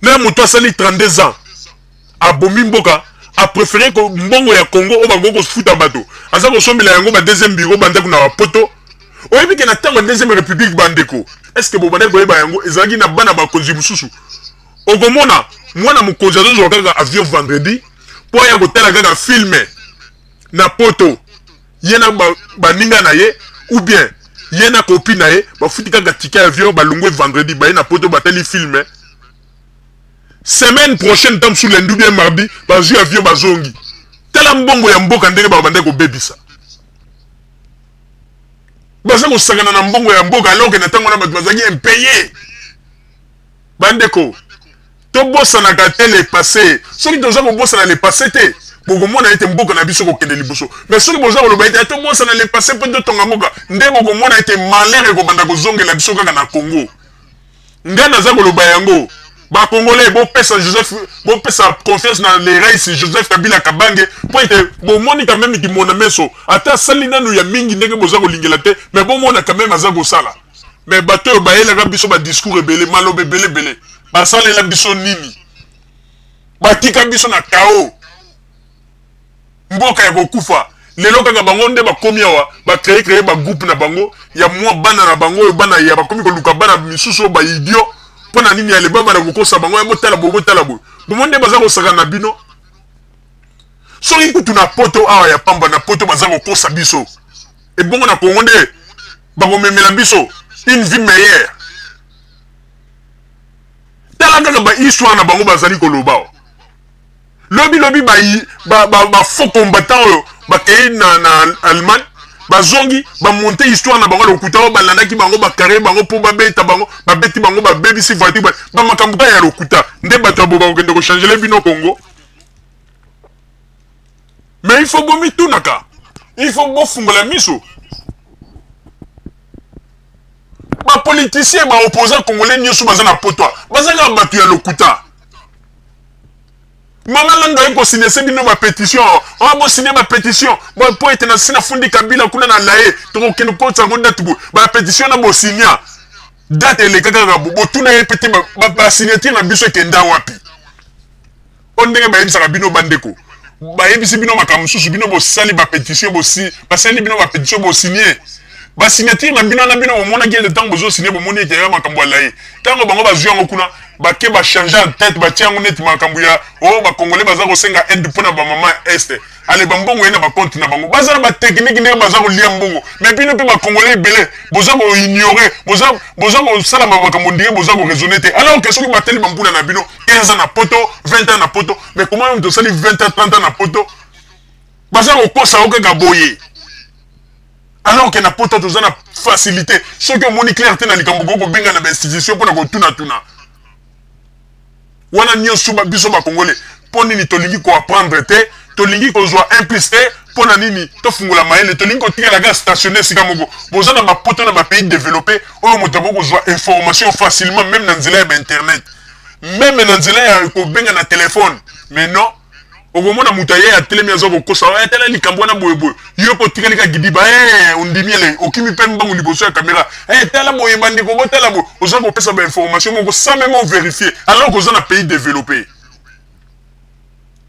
na moto asali 32 ans, abomi mboka, apréféré mbongo ya Congo oyo bango kofuta bato, aza kosombela yango ba deuxième bureau, bandako na bapoto. Oyebi ke na ntango ya deuxième république, bandeko, est ce que bobandaki koyeba yango? Ezalaki na bana bakonzi mosusu, okomona mwana mokonzi azozwa kaka avion vendredi mpo aya kotala kaka film na poto, ye na baninga na ye ou bien ye na copine na ye. Bafuti kaka ticket ya avion, balongwe vendredi, baye na poto, batali film. Semaine prochaine, ntango mosusu lundi bien mardi, bazwi avion, bazongi. Tala mbongo ya mboka ndenge babandaki kobebisa. Baza kosangana na mbongo ya mboka alors que na ntango wana bato bazalaki impayé. Bandeko, tobosanaka te le passé. Soki toza kobosana le passé te, bokomona ete mboka na biso kokende liboso. Mais soki boza koloba ete tobosana le passé mpo totonga mboka, nde bokomona ete malheur ekobanda kozongela biso kaka na Congo. Ngai naza koloba yango, bacongolais, bopesa Joseph, bopesa confiance na le rais Joseph Kabila Kabange, mpo ete bomoni quand même kimona meso, ata asali nanu ya mingi ndenge boza kolingela te, mais bomona quand même aza kosala. Mais bato oyo bayelaka biso badiscours ebele, maloba ebele ebele, basalela biso nini? Batika biso na kao, mboka ya kokufa. Lelo kaka bango nde bakomi awa, bacréer créer bagroupe na bango ya mwa bana na bango oyo bana ya bakomi koluka bana misusu oyo baidiot. Mpo na nini? Ale babanda kokosa bango ya botala boye, botala boye. Bomo nde baza kosaka na bino. Soki kutu na poto awa ya pamba, na poto baza kokosa biso, ebongo na Kongo nde bakomemela biso une vie meilleure? Tala kaka bahistoire na bango bazali koloba. Lobi lobi bafaux combattant oyo bakei na Allemagne, bazongi, bamonte histoire na bango lokuta oyo balandaki bango, bakare bango mpo babeta bango, babeti bango, babebisi voiture, bamakambo kaka ya lokuta. Nde bato ya bo bakokende kochanger bino Congo. Mais il faut bomitunaka, il faut bofungola miso. Bapoliticien, baopposant congolais nyonso baza na poto, baza kaka bato ya lokuta. Mama Lando aye kosigne se bino bapétition oyo, bosigne bapétition po ete na si nafundi Kabila kuna na laye, tokokende kokotisa yango date boye. Bapétition na bosigna, date eleka kaka, botuna ye pe te basignature na biso ekenda wapi. Mpo ndenge bayebisaka bino, bandeko, bayebisi bino makambo mosusu, bino bosali bapétition, basali bino bapétition, bosigne basignature na bino na bino, bomonaki ete ntango bozosigne, bomoni ete ya makambo ya laye. Ntango bango bazwi yango kuna, bake bachange en tête, batia yango neti makambo ya oyo bacongolais baza kosenga aide mpona bamama ya Est. Ale bambongo ye na bacompte na bango, baza na batechnique ndenge baza kolia mbongo. Mais bino mpe bacongolais ebele boza koignore, boza kosala makambo ndenge boza koraisonne te, alors que soki bateli bambula na bino 15 ans na poto, 20 ans na poto, mais comment moto osali 20 ans, 30 ans na poto, baza kokosa yo kaka boye, alors que na poto toza na facilité? Soki omoni clair te na likambo, koki kobenga na bainstitution mpona kotunatuna. Wana nyonso biso bakongole, mpo nini tolingi koapprendre te? Tolingi kozwa un plus te? Mpo na nini tofungola mayele? Tolingi kotikala kaka stationne esika moko. Boza na bapoto, na bapays développé oyo moto akoki kozwa information facilement, même na nzela ya bainternet, même na nzela ya kobenga na telefone. Mais non, okomona moto aye, atelemi, aza kokosa: "Tala likambo wana boyeboye." Yo mpo otikali kaka gidiba, ondimi, ele okimi mpe mbangu liboso ya kamera: "Tala boye, bandeko, botala boye." Oza kopesa bainformation moko sans même vérifier, alors koza na pays développé.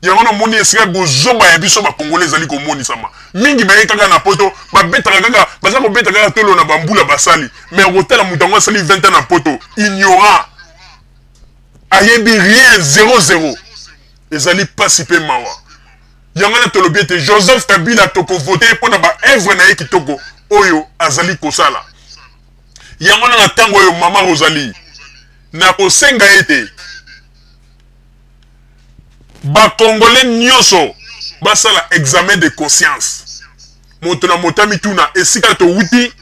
Yango namoni esika bozoba ya biso bakongole ezali komonisama mingi. Baye kaka na poto, babetaka kaka, baza kobeta kaka tolo na bambula basali. Mais okotala moto yango asali 20 ans na poto, ignorant, ayebi rien, 0 0. Ezali pasi mpe mawa. Yango wana tolobi ete Joseph Kabila tokovote mpo na baœuvre na ye kitoko oyo azali kosala. Yango wana na ntango oyo, mama Rosalie, nakosenga ete Ba congolais nioso basala examen de conscience. Moto na moto amituna esika towuti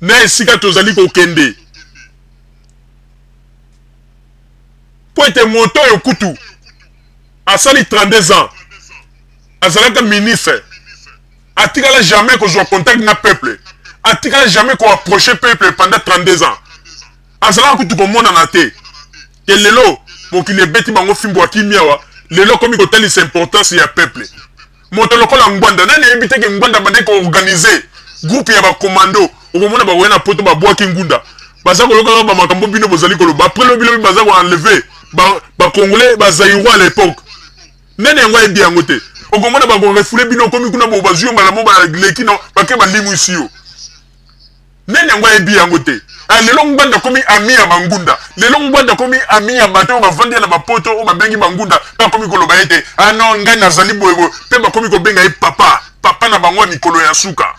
na esika tozali kokende. Mpo ete moto oyo kutu asali 32 ans azalaka ministre, atikala jamais kozwa contact na peuple, atikala jamais ko approcher peuple pendant 32 ans, azalaka kutu komonana te. Ke lelo mokili ebeti bango fimbo ya kimia wa lelo akomi kotalisa importance ya peuple. Moto lokola Ngbanda, nani ayebi te ke Ngbanda abandaki ko organiser groupe ya ba commando? Okomona bakoya na poto babwaki ngunda, baza koyoka kaka ba makambo bino bozali koloba. Après lobi lobi baza ko enlever ba congolais, ba zaïrois à l'époque. Nani yango ayebi yango te? Okomona bako refouler bino, okomi kuna bo bazwi yo mbala moko baleki na bake balimwisi yo. Nani yango ayebi yango te? Ah, lelo Ngbanda akomi ami ya bangunda. Lelo Ngbanda akomi ami ya bato oyo bavandi na bapoto oyo babengi bangunda, mpe akomi koloba ete ah non, ngai nazali boye boye, mpe bakomi kobenga ye papa, papa na bango ya mikolo ya suka.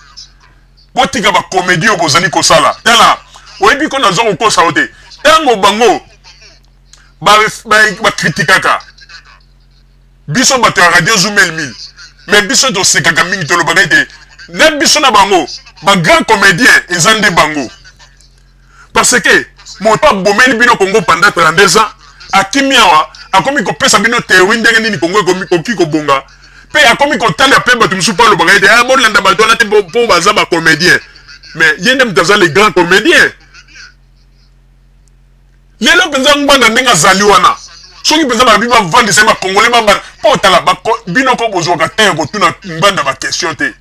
Botika ba comedie oyo bozali kosala. Tala, oyebi ko naza kokosa yo te. Tango bango ba ba, ba kritikaka biso bato ya radio Zoom 1000, mais biso tosekaka mingi, tolobaka ete na biso na bango ba grand comédien eza nde bango, parce que moto abomeli bino Congo pendant 32 ans, akimi awa akomi kopesa bino théorie ndenge nini Congo ekoki kobonga, mpe akomi kotalela mpe bato mosusu mpo alobaka ete ah, bolanda bato wana te mpo baza ba comédien. Mais ye nde moto aza le grand comédien lelo mpenza. Ngbanda ndenge azali wana, soki mpenza balobi bavandisa ye, bakongole babanda mpo otala bino ko bozwaka te ya kotuna Ngbanda baquestion te.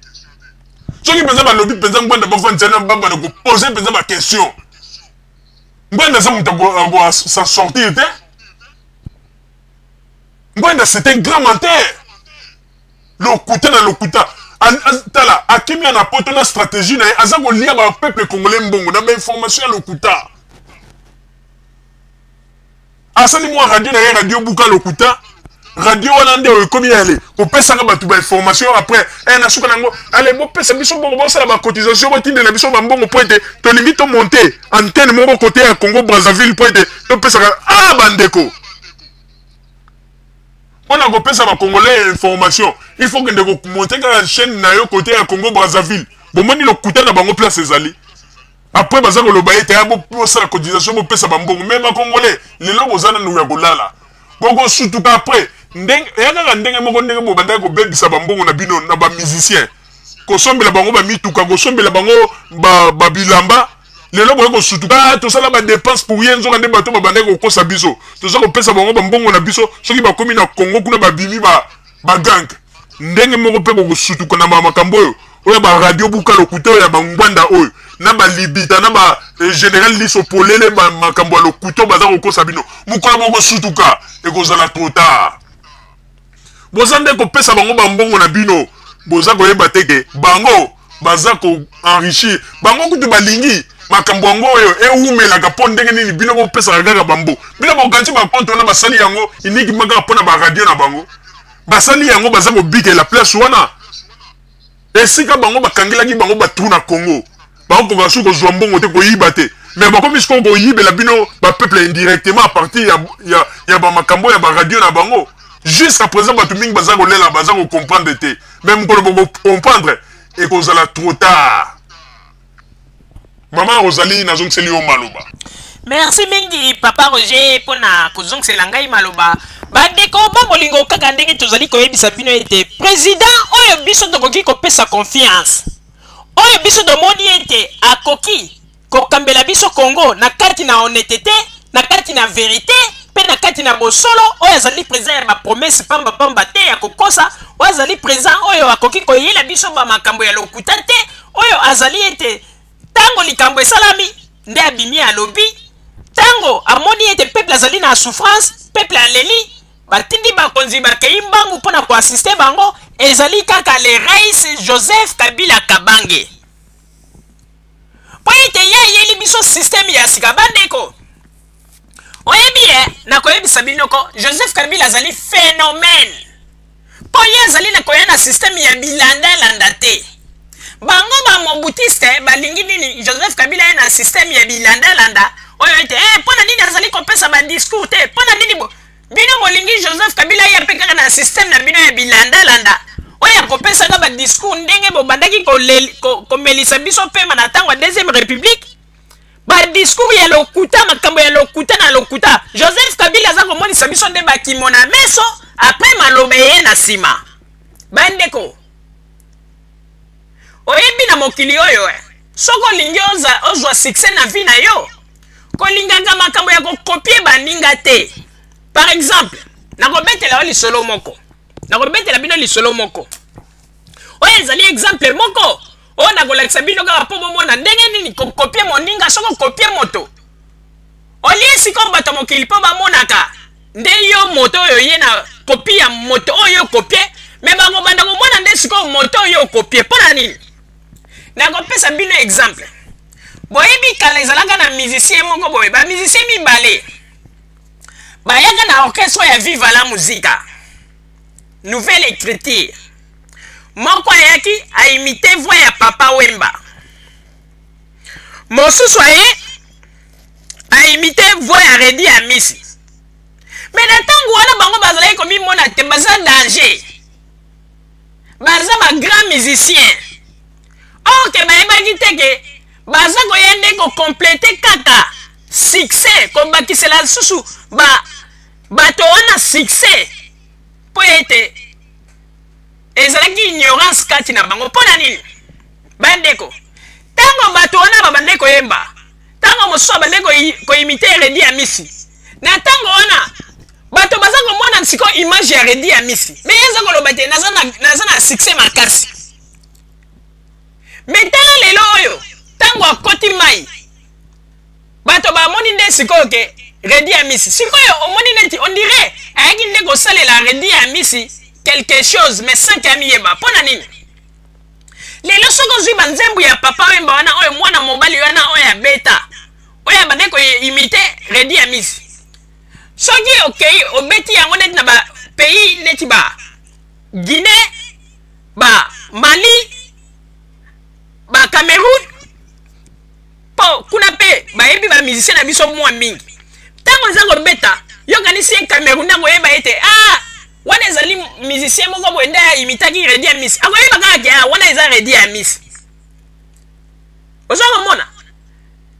Soki mpenza balobi mpenza Ngbanda bavandisa ye, babanda kopose mpenza baquestion, Ngbanda aza moto ako s'en sortir te. Ngbanda, c'est un grand menteur, lokuta na lokuta. Tala, akimi na poto na stratégie na ye, aza kolia ba peuple congolais mbongo na bainformation ya lokuta. Asali mwa radio na ye, radio buka lokuta. Radio wana nde oyo ekomi yale kopesaka bato bainformation. Après na suka nango, ale bopesa biso mbongo, bosala bacotisation, botindela biso bambongo po ete tolingi tomonte antenne moko kote ya Congo Brazzaville, po ete topesaka a bandeko. Mpona kopesa bacongolais information, il faut kende komonte kaka chaîne na yo kote ya Congo Brazzaville. Bomoni lokuta na bango place ezali. Après baza koloba ete ya bosala cotisation, bopesa bambongo. Mais bacongolais lelo boza nanu ya kolala, bokosutuka après. Ndenge eya kaka ndenge moko ndenge bobandaki kobebisa bambongo na bino na bamusicien, kosombela bango bamituka, kosombela bango babilamba ba lelo boye kosutuka, ah, tosala badepense pour ye. Nzoka nde bato babandaki kokosa biso, toza kopesa bango bambongo na biso, soki bakomi na Congo kuna babimi bagang ba ndenge moko mpe bokosutuka na makambo oyo oyo baradio buka lokuta oyo ya bangwanda oyo na balibita na ba général liso polele, makambo ya lokuta oyo baza kokosa bino. Mokolo bokosutuka, ekozala trop tard. Boza nde kopesa bango bambongo na bino, boza koyeba te ke bango baza koenrichir bango. Kutu balingi makambo yango oyo ewumelaka mpo ndenge nini bino bopesaka kaka bambo. Bino bokanisi bacompte wana basali yango uniquement kaka mpo na baradio na bango? Basali yango, baza kobikela place wana esika bango bakangelaki bango batu na Congo. Bakokoka soki kozwa mbongo te, koyiba te, mais bakomi sikoyo koyibela bino bapeuple indirectement à partir ya bamakambo ya baradio na bango. Jusqu'à présent bato mingi baza kolela, baza kocomprendre te, mais mokolo bokocomprendre ekozala trop tard. Mama Rosalie, nazongiseli yo maloba. Merci mingi, papa Roger, mpona kozongisela ngai maloba. Bandeko ba bolingo, kaka ndenge tozali koyebisa bino ete président oyo biso tokoki kopesa confiance, oyo biso tomoni ete akoki kokambela biso Congo na kati na honnêteté, na kati na vérité mpe na kati na bosolo, oyo azali président ya bapromese pambapamba te ya kokosa, oyo azali président oyo akoki koyela biso bamakambo ya lokuta te, oyo azali ete ntango likambo esalami nde abimi alobi, ntango amoni ete peuple azali na souffrance, peuple aleli, batindi bakonzi bakei mbangu mpo na koassiste bango, ezali kaka le rais Joseph Kabila Kabange, mpo ete ye ayeli biso systeme ya sika. Bandeko, oyebi ye, nakoyebisa bino ko Joseph Kabila azali phénomène, mpo ye azali na koya na systeme ya bilandalanda te. Bango bamobutiste balingi nini? Joseph Kabila ye na systeme ya bilandalanda oyo ete mpo na nini azali kopesa badiscours te? Mpo na nini bo? Bino bolingi Joseph Kabila aya mpe kaka na système na bino ya bilandalanda oyo akopesaka ba discours ndenge bobandaki komelisa biso pema na ntango ya deuxième république, ba discours ya lokuta, makambo ya lokuta na lokuta. Joseph Kabila aza komonisa biso nde bakimo na meso, après maloba eye na nsima. Bandeko, oyebi na mokili oyo, soki olingi ozwa succès na vie na yo, kolingaka makambo ya kocopier baninga te. Par exemple, nakobetela yo lisolo moko, nakobetela bino lisolo moko oyo ezali exemple moko oyo nakolakisa bino kaka mpo bomona ndenge nini kocopier moninga. Soki ocopier moto, olie sikoyo bato ya mokili mpo bamonaka nde yo moto oyo ye na copie ya moto oyo ocopier, mais bakobanda komona nde sikoyo moto oyo ocopier. Mpo na nini nakopesa bino exemple? Boyebi, kala ezalaka na musicien moko boye, bamusicien mibale bayaka na orchestre ya Viva la Musica Nouvelle Écriture. Moko ayaki aimiter voix ya Papa Wemba, mosusu aye aimiter voix ya Reddy Amisi. Mais na ntango wana, bango bazalaki komimona te baza danger, baza bagrand musicien, or ke bayebaki te ke baza koya nde kocompléter kaka succès, kobakisela lisusu ba bato wana succès, mpo ete ezalaki ignorance kati na bango. Mpo na nini, bandeko? Ntango bato wana babande koyemba, ntango mosusu abande koimiter Reddy Amisi, na ntango wana bato baza komona sikoyo image ya Reddy Amisi, mais ye aza koloba te naza na succès makasi. Mais tala lelo oyo, ntango akoti mai, bato bamoni nde sikoyo ke Reddy Amisi. Sikoyo omoni neti on dirait ayaki nde kosalela Reddy Amisi quelque chose, mais sans ke amiyeba. Mpo na nini? Lelo soki ozwi banzembo ya Papa Wemba wana oyo mwana mobali wana oyo abeta, oyo abande koimiter Reddy Amisi, soki okei obeti yango neti na bapays neti ba Guinée, ba Mali, ba Cameroun, mpo kuna mpe bayebi bamusicien na biso mwa mingi, ntango eza kobeta, yokanisi ye Cameroun akoyeba ete ah, wana ezali musicien moko boye nde aimitaki Reddy Amisi? Akoyeba kaka ke ah, wana eza Reddy Amisi. Oza komona,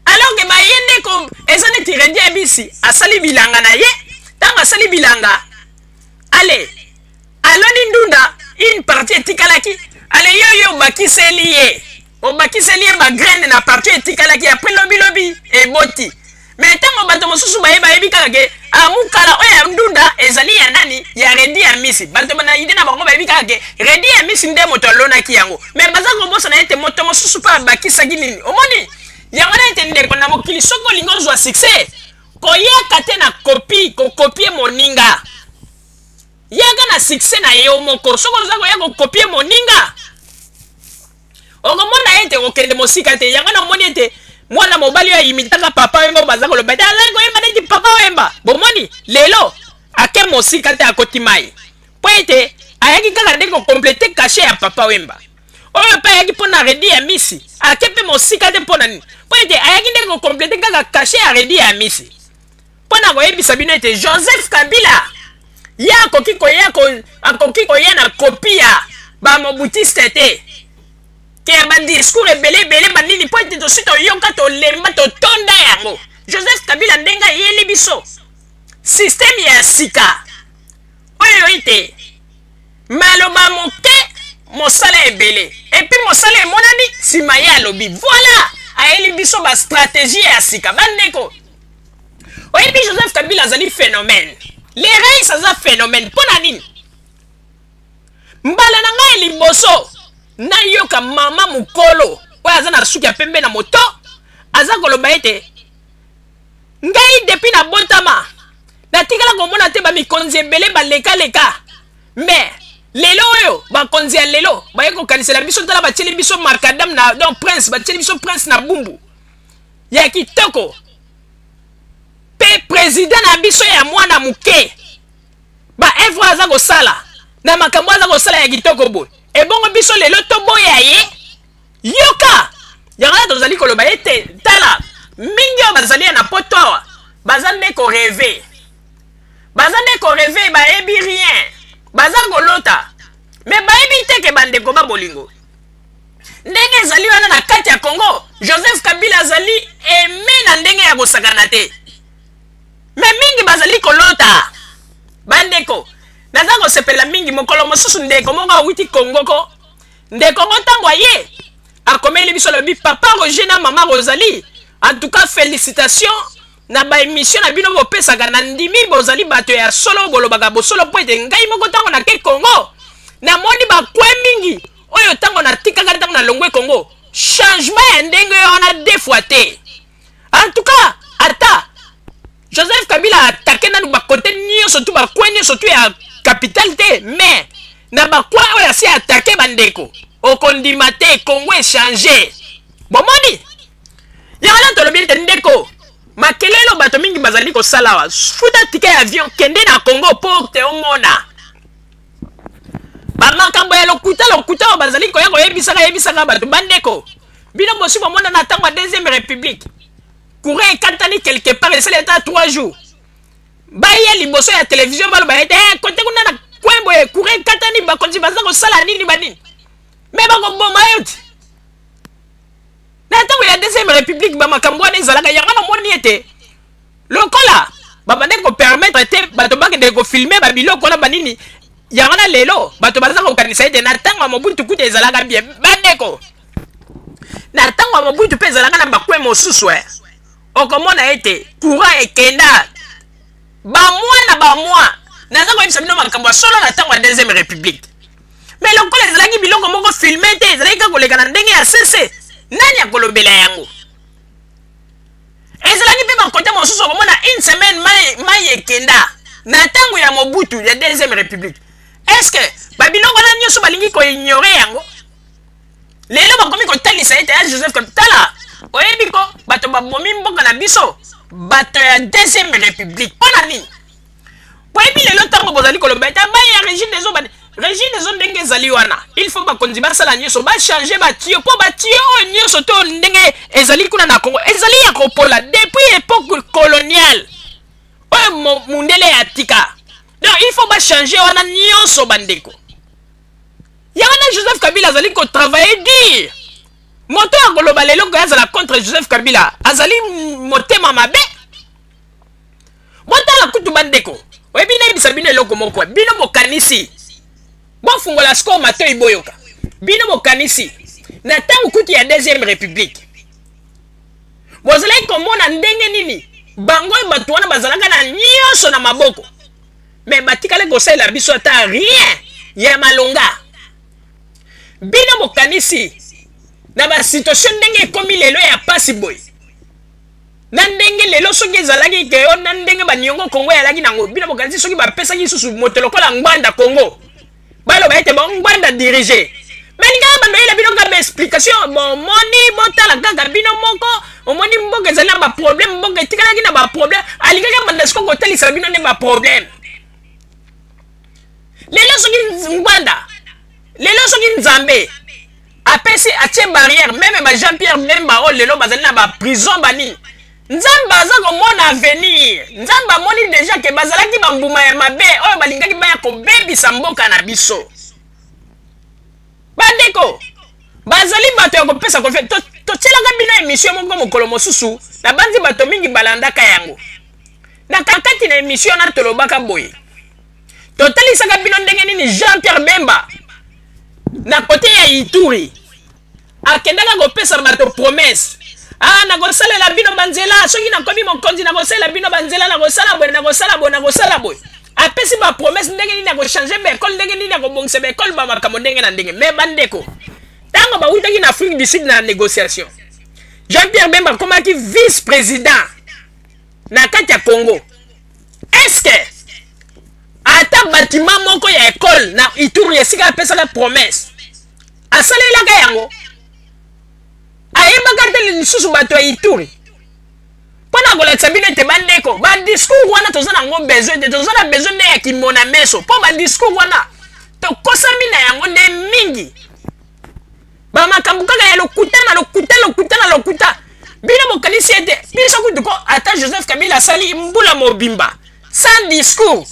alors ke baye nde eza neti Reddy Amisi asali bilanga na ye. Ntango asali bilanga, ale aloni ndunda, une partie etikalaki, ale yo yo obakiseli ye, obakiseli ye bagraine na partie etikalaki. Après, lobilobi eboti. Mais ntango bato mosusu baye, bayebi kaka ke amukala oyo ya ndunda ezali ya nani? Ya Reddy Amisi. Bato na idée na bango, bayebi kaka ke Reddy Amisi nde moto alonaki yango, mais baza kobosana ete moto mosusu mpe abakisaki nini. Omoni yango na ete, ndeko, na mokili, soki olingi ozwa succès, koyaka te na copie, kocopier moninga. Yaka na succès na yo moko. Soki oza koya kocopier moninga, okomona ete okende mosika te. Yango namoni ete mwana mobali oyo ayimitaka Papa Wemba, baza koloba ete azali koyemba neti Papa Wemba, bomoni lelo ake mosika te, akoti mai, mpo ete ayaki kaka nde kocompléter cachet ya Papa Wemba. Oyo mpe ayaki mpo na Reddy Amisi, ake mpe mosika te. Mpo na nini? Mpo ete ayaki nde kocompléter kaka cachet ya Reddy Amisi. Mpo na koyebisa bino ete Joseph Kabila ye akoki koya na copie ya bamobutiste te, ke ya badiscours ebele ebele banini, mpo ete tosi toyoka, tolemba, totonda yango. Joseph Kabila, ndenge ayeli biso système ya sika oyo ete maloba moke, mosala ebele, et puis mosala emonani nsima ye alobi. Voilà, ayeli biso bastratégie ya sika. Bandeko, oyebi, Joseph Kabila azali phénomène, le rais aza phénomène. Mpo na nini? Mbala na ngai liboso nayoka mama mokolo oyo aza na suki ya pembe na moto aza koloba ete ngai depuis nabotama natikala komona te bamikonzi ebele balekaleka, mais lelo oyo bakonzi ya lelo baye kokanisela biso. Tala, batieli biso macadam na, donc prince, batieli biso prince na Bumbu ya kitoko, mpe président na biso ya mwana moke, baœuvre aza kosala na makambo aza kosala ya kitoko boye, ebongo biso lelo toboya ye? Yoka yango wana tozali koloba ete tala, mingi oyo bazali ya na poto awa baza nde korêver. Baza nde ko rêver, bayebi rien. Baza kolota. Mais bayebi te ke bandeko ba bolingo. Ndenge ezali wana na kati ya Congo, Joseph Kabila azali aime na ndenge ya kosakana te. Mais mingi bazali kolota. Bandeko, naza kosepela mingi mokolo mosusu ndeko moko awuti Congo ko. Ndeko ngo ntango aye akomeli biso alobi papa Roger na mama Rosalie, en tout cas félicitations na ba emission na bino bopesaka, na ndimi bozali bato ya solo, bolobaka bosolo, mpo ete ngai moko ntango nake Congo namoni bakwe mingi oyo ntango natikaka, ntango nalongwe Congo, changement ya ndenge wana deux fois te. En tout cas ata Joseph Kabila atake nanu bakote nyonso tu, bakwe nyonso tu ya capitale te, mais na bakwe oyo asi atake bandeko, okondima te, Congo echange. Bomoni yango wana tolobi ete ndeko, makelelo bato mingi bazali kosala awa, futa ticket ya avion, kende na Congo po te omona bamakambo ya lokuta lokuta oyo bazali koya koyebisaka yebisaka bato. Bandeko, bino bosi bomona na ntango ya deuxième république, courant ekatani quelque part, esali ata 3 jours, baya liboso ya télévision baloba ete eh, kote kuna na coin boye courant ekatani, bakonzi baza kosala nini banini, me bakoboma yo ti. Na ntango ya deuxième république bamakambo wana ezalaka. Yango namoni ete lokola babandaki kopermettre te bato bakende kofilme babiloko wana banini, yango na lelo bato baza kokanisa ete na ntango ya Mobutu kuta ezalaka bien. Bandeko, na ntango ya Mobutu mpe ezalaka na bakwe mosusu, eh. Okomona ete courant ekenda bamwa na bamwa. Naza koyebisa bino makambo ya solo na ntango ya deuxième république. Mais lokola ezalaki biloko moko filme te, ezalaki kaka koleka na ndenge ya sese, nani akolobela yango? Ezalaki mpe bakote mosusu, okomona une semaine mai, mai ekenda na ntango ya Mobutu ya deuxième république. Est ce que babiloko wana nyonso balingi koignore yango? Lelo bakomi kotalisa ete ya Joseph Kabila, tala, oyebi ko bato babomi mboka na biso, bato ya deuxième république. Mpo na nini? Boyebi lelo ntango bozali koloba ete mai ya régime des eaux, régime des eaux ndenge ezali wana, il faut bakonzi basala nyonso bachange batio, mpo batio oyo nyonso to ndenge ezali kuna na Congo ezali ya kopola depuis époque coloniale oyo mundele ya tika. Donc il faut bachange wana nyonso, bandeko. Yango na Joseph Kabila azali kotravaille dur. Moto ya koloba lelo koya azala contre Joseph Kabila azali motema mabe. Botala kutu bandeko, oyebi, nayebisa bino eloko moko. Bino bokanisi, bofungola sikoyo matoi boyoka, bino bokanisi na ntango kutu ya deuxième république bozalaki komona ndenge nini bango oyo bato wana bazalaka na nyonso na maboko, me batikali kosalela biso ata rien ya malonga. Bino bokanisi na basituation ndenge ekomi lelo ya pasi boye, na ndenge lelo soki ezalaki ke yo na ndenge baniongo Kongo ezalaki nango, bino bokanisi soki bapesaki lisusu moto lokola Ngbanda Kongo, baloba ete bon, Ngbanda dirige, me lingaka bando oyela bino kaka baexplication. Bomoni, botala kaka bino moko, omoni mboka ezali na baproblème, mboka etikalaki na baproblème, alingaki banda siko kotalisa bino nde baproblème. Lelo soki Ngbanda, lelo soki Nzambe apesi atie barrière, meme ba Jean Pierre Bemba oyo lelo bazali na baprison banini, Nzambe aza komona avenir. Nzambe amoni deja ke bazalaki bambuma ya mabe oyo balingaki baya kobebisa mboka na biso. Bandeko, bazali bato ya kopesa confiance. Totielaka bino emission moko mokolo mosusu, nabanzi bato mingi balandaka yango. Na kati na emission wana tolobaka boye, totalisaka bino ndenge nini Jean Pierre Bemba na kote ya Ituri akendaka kopesa bato promesse: ah, nakosalela bino banzela soki nakomi mokonzi, nakosalela bino banzela, nakosala boye, nakosala boye, nakosala boye. Apesi bapromesse ndenge nini akochange baekole, ndenge nini akobongisa baekole, bamakambo ndenge na ndenge. Me bandeko, ntango bawutaki na Afrique du Sud na négociation, Jean Pierre Bemba akomaki vice président na kati ya Congo. Est-ce ata batima moko ya ekole na Ituri esika apesaka promesse asalelaka yango? Ayebaka te lisusu bato ya Ituri. Mpo na kolakisa bino ete bandeko, badiscours wana toza nango besoin te, toza na besoin nde ya kimona meso, mpo badiscours wana tokosami na yango nde mingi, bamakambo kaka ya lokuta na lokuta, lokuta na lokuta. Bino bokanisi ete biso kutu ko ata Joseph Kabila asali mbula mobimba. Sans discours,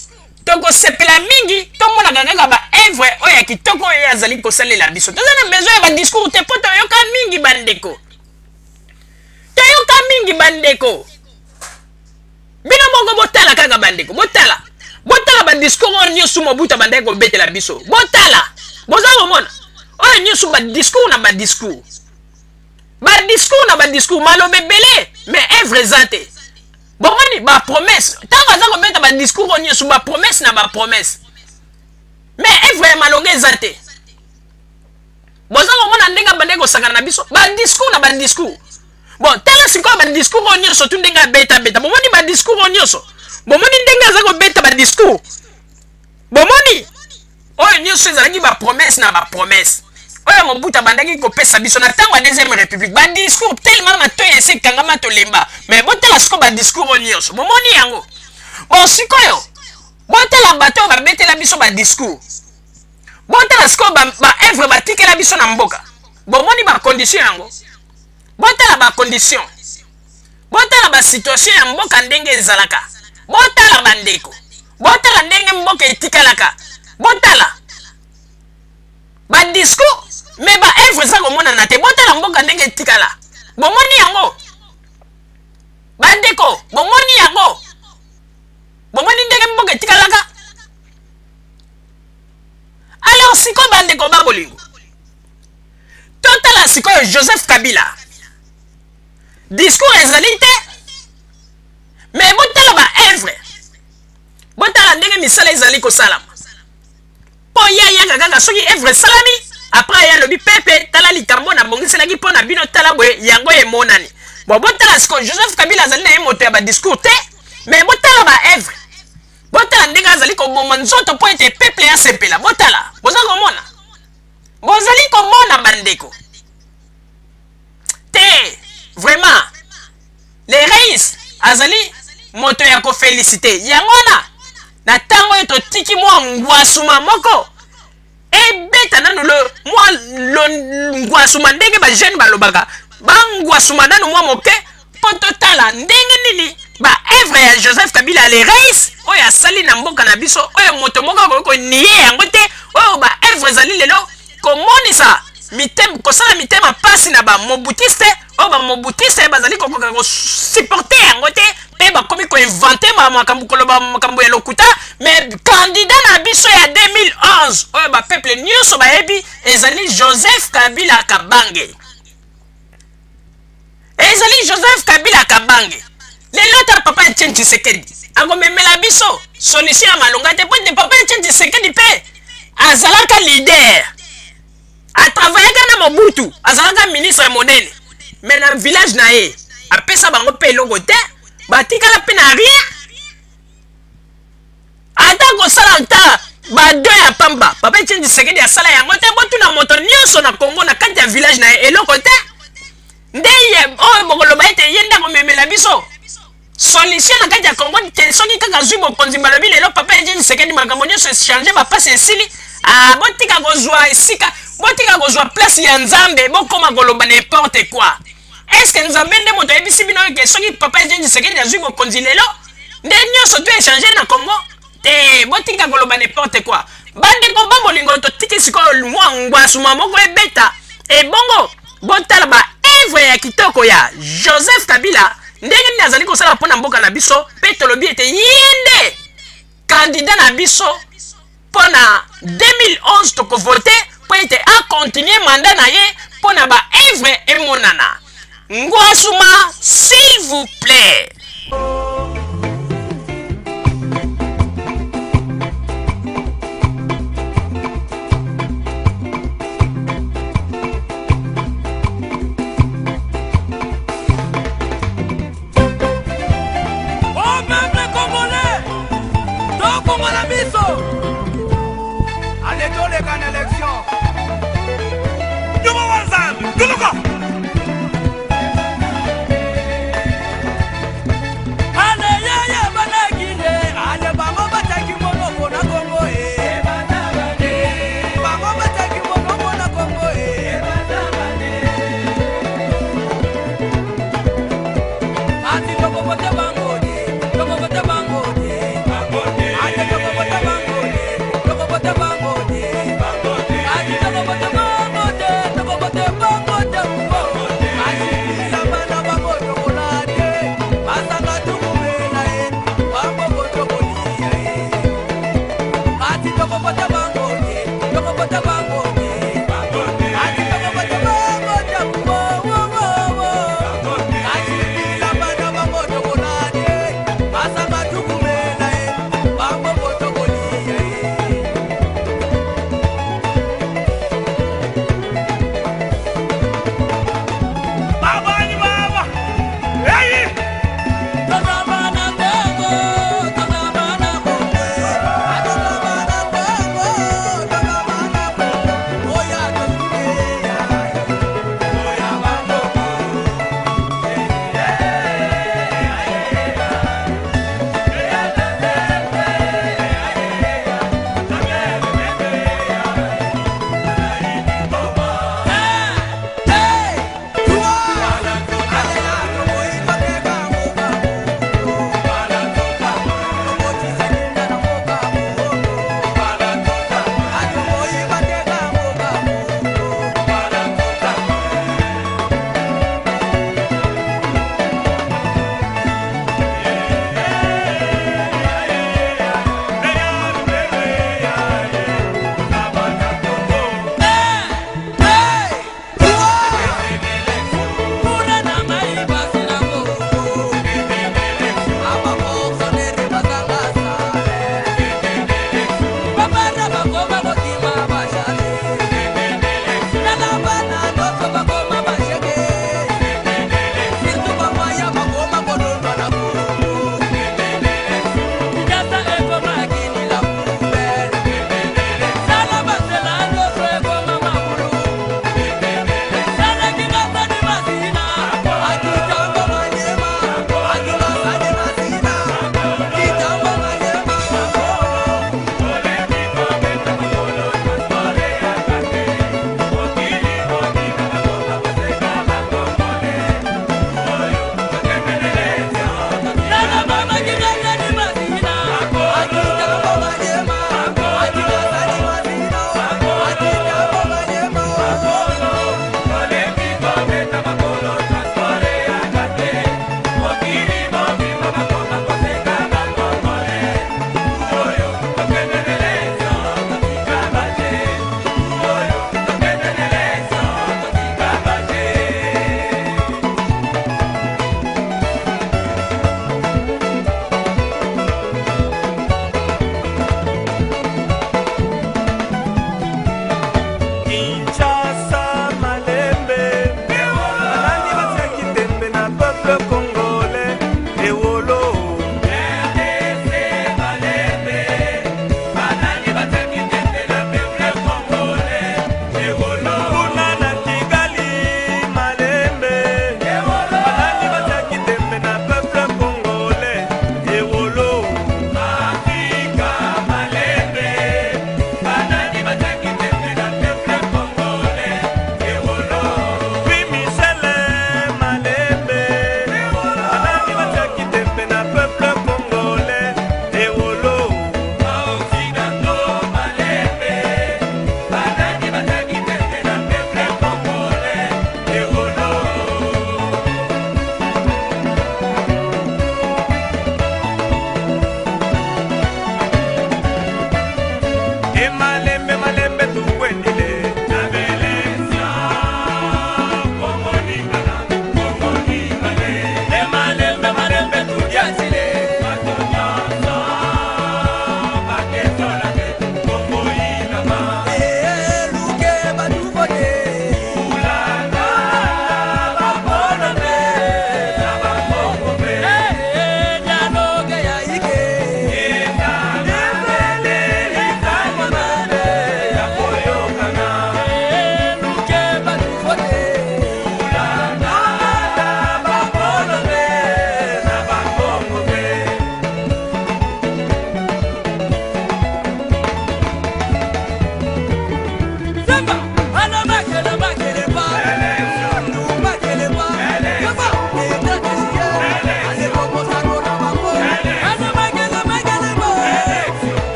tokosepela mingi tomonaka kaka ba œuvre oyo ya kitoko oyo azali kosalela biso. Toza na besoin ya ba discours te mpo toyoka mingi bandeko, toyoka mingi bandeko. Bino moko botala kaka bandeko, botala, botala ba discours oyo nyonso Mobutu abandaki kobetela biso. Botala, boza komona oyo nyonso ba discours na ba discours, ba discours na ba discours, maloba ebele mais œuvre eza te. Bomoni ba promesse, ntango aza kobeta ba discours oyo nyonso, ba promesse na ba promesse, mais œuvre ya malonga eza te. Boza komona ndenge abandaki kosakana na biso, ba discours na ba discours. Bon, tala sikoyo ba discours oyo nyonso tu ndenge abeta beta. Bomoni ba discours oyo nyonso, bomoni ndenge aza kobeta ba discours, bomoni oyo nyonso ezalaki ba promesse na ba promesse oyo Mobutu abandaki kopesa biso na ntango ya deuxième république. Ba discours tellement matoyi esi ekangama tolemba, mais botala sikoyo ba discours oyo nyonso, bomoni yango. Bon, sikoyo botala bato oyo babetela biso ba discours, botala sikoyo ba œuvre batikela biso na mboka, bomoni ba condition yango. Botala ba condition, botala ba situation ya mboka ndenge ezalaka, botala bandeko, botala ndenge mboka etikalaka, botala ba discours mais ba œuvre eza komonana te. Botala mboka ndenge etikala, bomoni yango bandeko, bomoni yango, bomoni ndenge mboka etikalaka. Alors sikoyo bandeko ba bolingo, totala sikoyo Joseph Kabila, discours ezali te mais botala ba œuvre, botala ndenge misala ezali kosalama. Mpo ye ayaka kaka soki œuvre esalami, après aye alobi pepe, tala likambo nabongiselaki mpo na bino, tala boye yango emonani. Bon, botala sikoyo Joseph Kabila azali na ye moto ya ba discours te, mais botala ba œuvre, botala ndenge azali koboma nzoto mpo ete peuple asepela. Botala, boza komona, bozali komona bandeko te. Vraiment le reis azali moto ya kofelisite. Yango wana na ntango oyo totiki mwa ngwasuma moko ebeta nanu lo, mwa lo, ngwasuma ndenge ba jeune balobaka, bangwasuma nanu mwa moke mpo totala ndenge nini ba œuvre ya Joseph Kabila le reis oyo asali na mboka na biso, oyo moto moko akoki konie yango te, oyo ba œuvre ezali lelo komonisa mitema, kosala mitema pasi na ba mobutiste, oyo ba mobutiste bazali kokoka kosupporte yango te, mpe bakomi koinvente makambo, koloba makambo ya lokuta. Mais candidat na biso ya 2011 oyo ba peuple nyonso bayebi ezali Joseph Kabila Kabange, ezali Joseph Kabila Kabange. Lelo ata papa Etienne Tshisekedi akomemela biso solution ya malonga te, po ete papa Etienne Tshisekedi mpe azalaka leader, atravayaka na Mobutu, azalaka ministre monene, mais na village na ye apesa bango mpe eloko te, batikala mpe na rien, ata kosala ata bado ya pamba. Papa Etienne Tshisekedi asala yango te. Botuna moto nyonso na Congo, na kati ya village na ye eloko te. Nde ye oyo bokoloba ete ye nde akomemela biso solution na kati ya Congo te, soki kaka azwi bokonzi, balobi lelo papa Etienne Tshisekedi makambo nyonso echange, bapasi esili. Ah, botika kozwa esika, botika kozwa place ya Nzambe, bokoma koloba n'importe quoi. Est-ce que Nzambe nde moto ayebisi bino ke soki papa Etienne Tshisekedi azwi bokonzi lelo nde nyonso to echange na Congo te? Botika koloba n'importe quoi. Bandeko ba bolingo, totiki sikoyo mwa ngwasuma moko ebeta, ebongo botala ba œuvre ya kitoko ya Joseph Kabila ndenge nini azali kosala mpo na mboka na biso, mpe tolobi ete ye nde candidat na biso mpo na 2011 tokovote mpo ete akontinue mandat na ye mpo na ba œuvre emonana. Ngwasuma s'il vous plaît.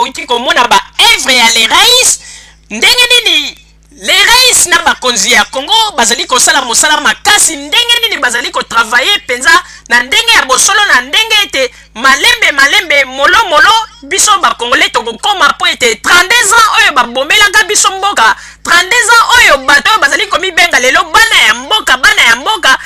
Bouti komona ba œuvre ya le rais, ndenge nini le rais na bakonzi ya Congo bazali kosala mosala makasi, ndenge nini bazali kotravaille mpenza na ndenge ya bosolo, na ndenge ete malembe malembe, molo molo, biso bakongolais tokokoma, mpo ete 32 ans oyo babomelaka biso mboka, 32 ans oyo bato oyo bazali komibenga lelo bana ya mboka, bana ya mboka,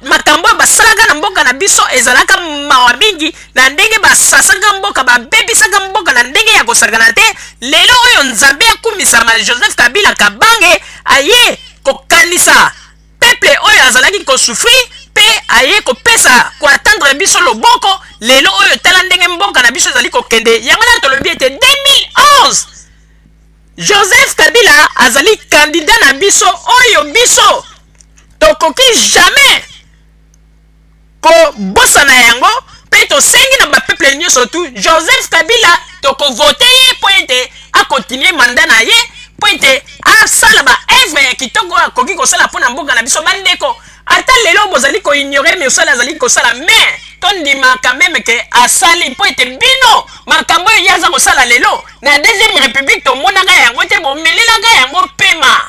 makambo oyo basalaka na mboka na biso ezalaka mawa mingi, na ndenge basasaka mboka, babebisaka mboka na ndenge ya kosakana te. Lelo oyo Nzambe akumisama, Joseph Kabila Kabange aye kokanisa peuple oyo azalaki kosouffrir mpe aye kopesa koatendre biso loboko. Lelo oyo, tala ndenge mboka na biso ezali kokende. Yango wana tolobi ete 2011 Joseph Kabila azali candidat na biso oyo biso tokoki jamais kobosana yango. Mpe tosengi na bapeuple nyonso tu, Joseph Kabila tokovote ye mpo ete akontinue mandat na ye, mpo ete asala baœuvre ya kitoko oyo akoki kosala mpo na mboka na biso. Bandeko, ata lelo bozali koignore mosala azali kosala, mais tondima quand même ke asali, mpo ete bino makambo oyo ye aza kosala lelo, na deuxième république tomonaka yango te, bomelelaka yango pema.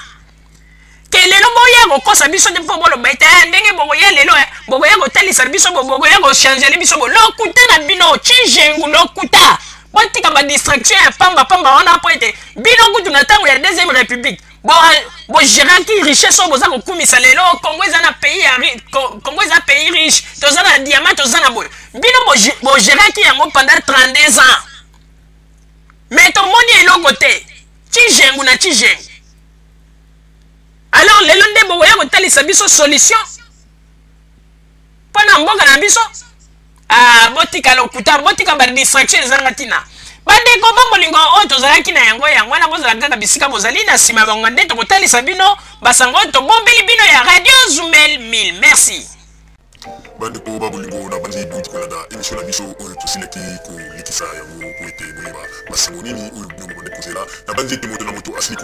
Ke lelo boya kokosa biso te, mpo boloba ete ndenge bokoya lelo, bokoya kotalisa biso, bokoya kochanger biso. Bo lokuta na bino, cijengu lokuta. Botika badistraction ya pamba pamba wana, mpo ete bino kutu na ntango ya deuxième république bogéraki richesse oyo boza kokumisa lelo. Congo eza na pays ya Congo eza pays riche, toza na diamant, toza na boye. Bino bogéraki yango pendant 32 ans, mais tomoni eloko te, cijengu na cijengu. Alors lelo nde bokoya kotalisa biso solution mpo na mboka na biso? Ah, botika lokuta, botika badistraction ezanga ntina. Bandeko ba bolingo, oyo tozalaki na yango yango wana. Bozala kaka bisika bozali, na nsima bango nde tokotalisa bino basango oyo tobombeli bino ya Radio Zumel 1000. Merci. Bandeko ba bolingo, na banzi bouti kolanda émission na biso oyo tosilaki kolekisa yango po ete boyeba basango nini oyo bino bobandi kozela. Na banzi ete moto na moto asili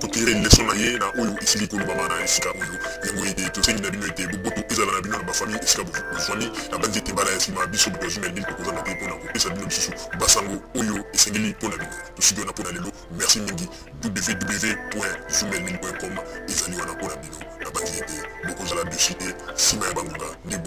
kotirer leçon na ye na oyo esili kolobama na esika oyo. Yango ete tosengi na bino ete boboto ezala na bino na bafamille esika bozwami. Na banzi ete mbala ya nsima, biso bato ya Zumel 1000 tokozanga te mpona kopesa bino lisusu basango oyo esengeli mpo na bino. Tosuki wana mpo na lelo. Merci mingi. www.zumel1000.com ezali wana mpo na bino. Na banzi ete bokozala déçus te nsima ya bangonga nde.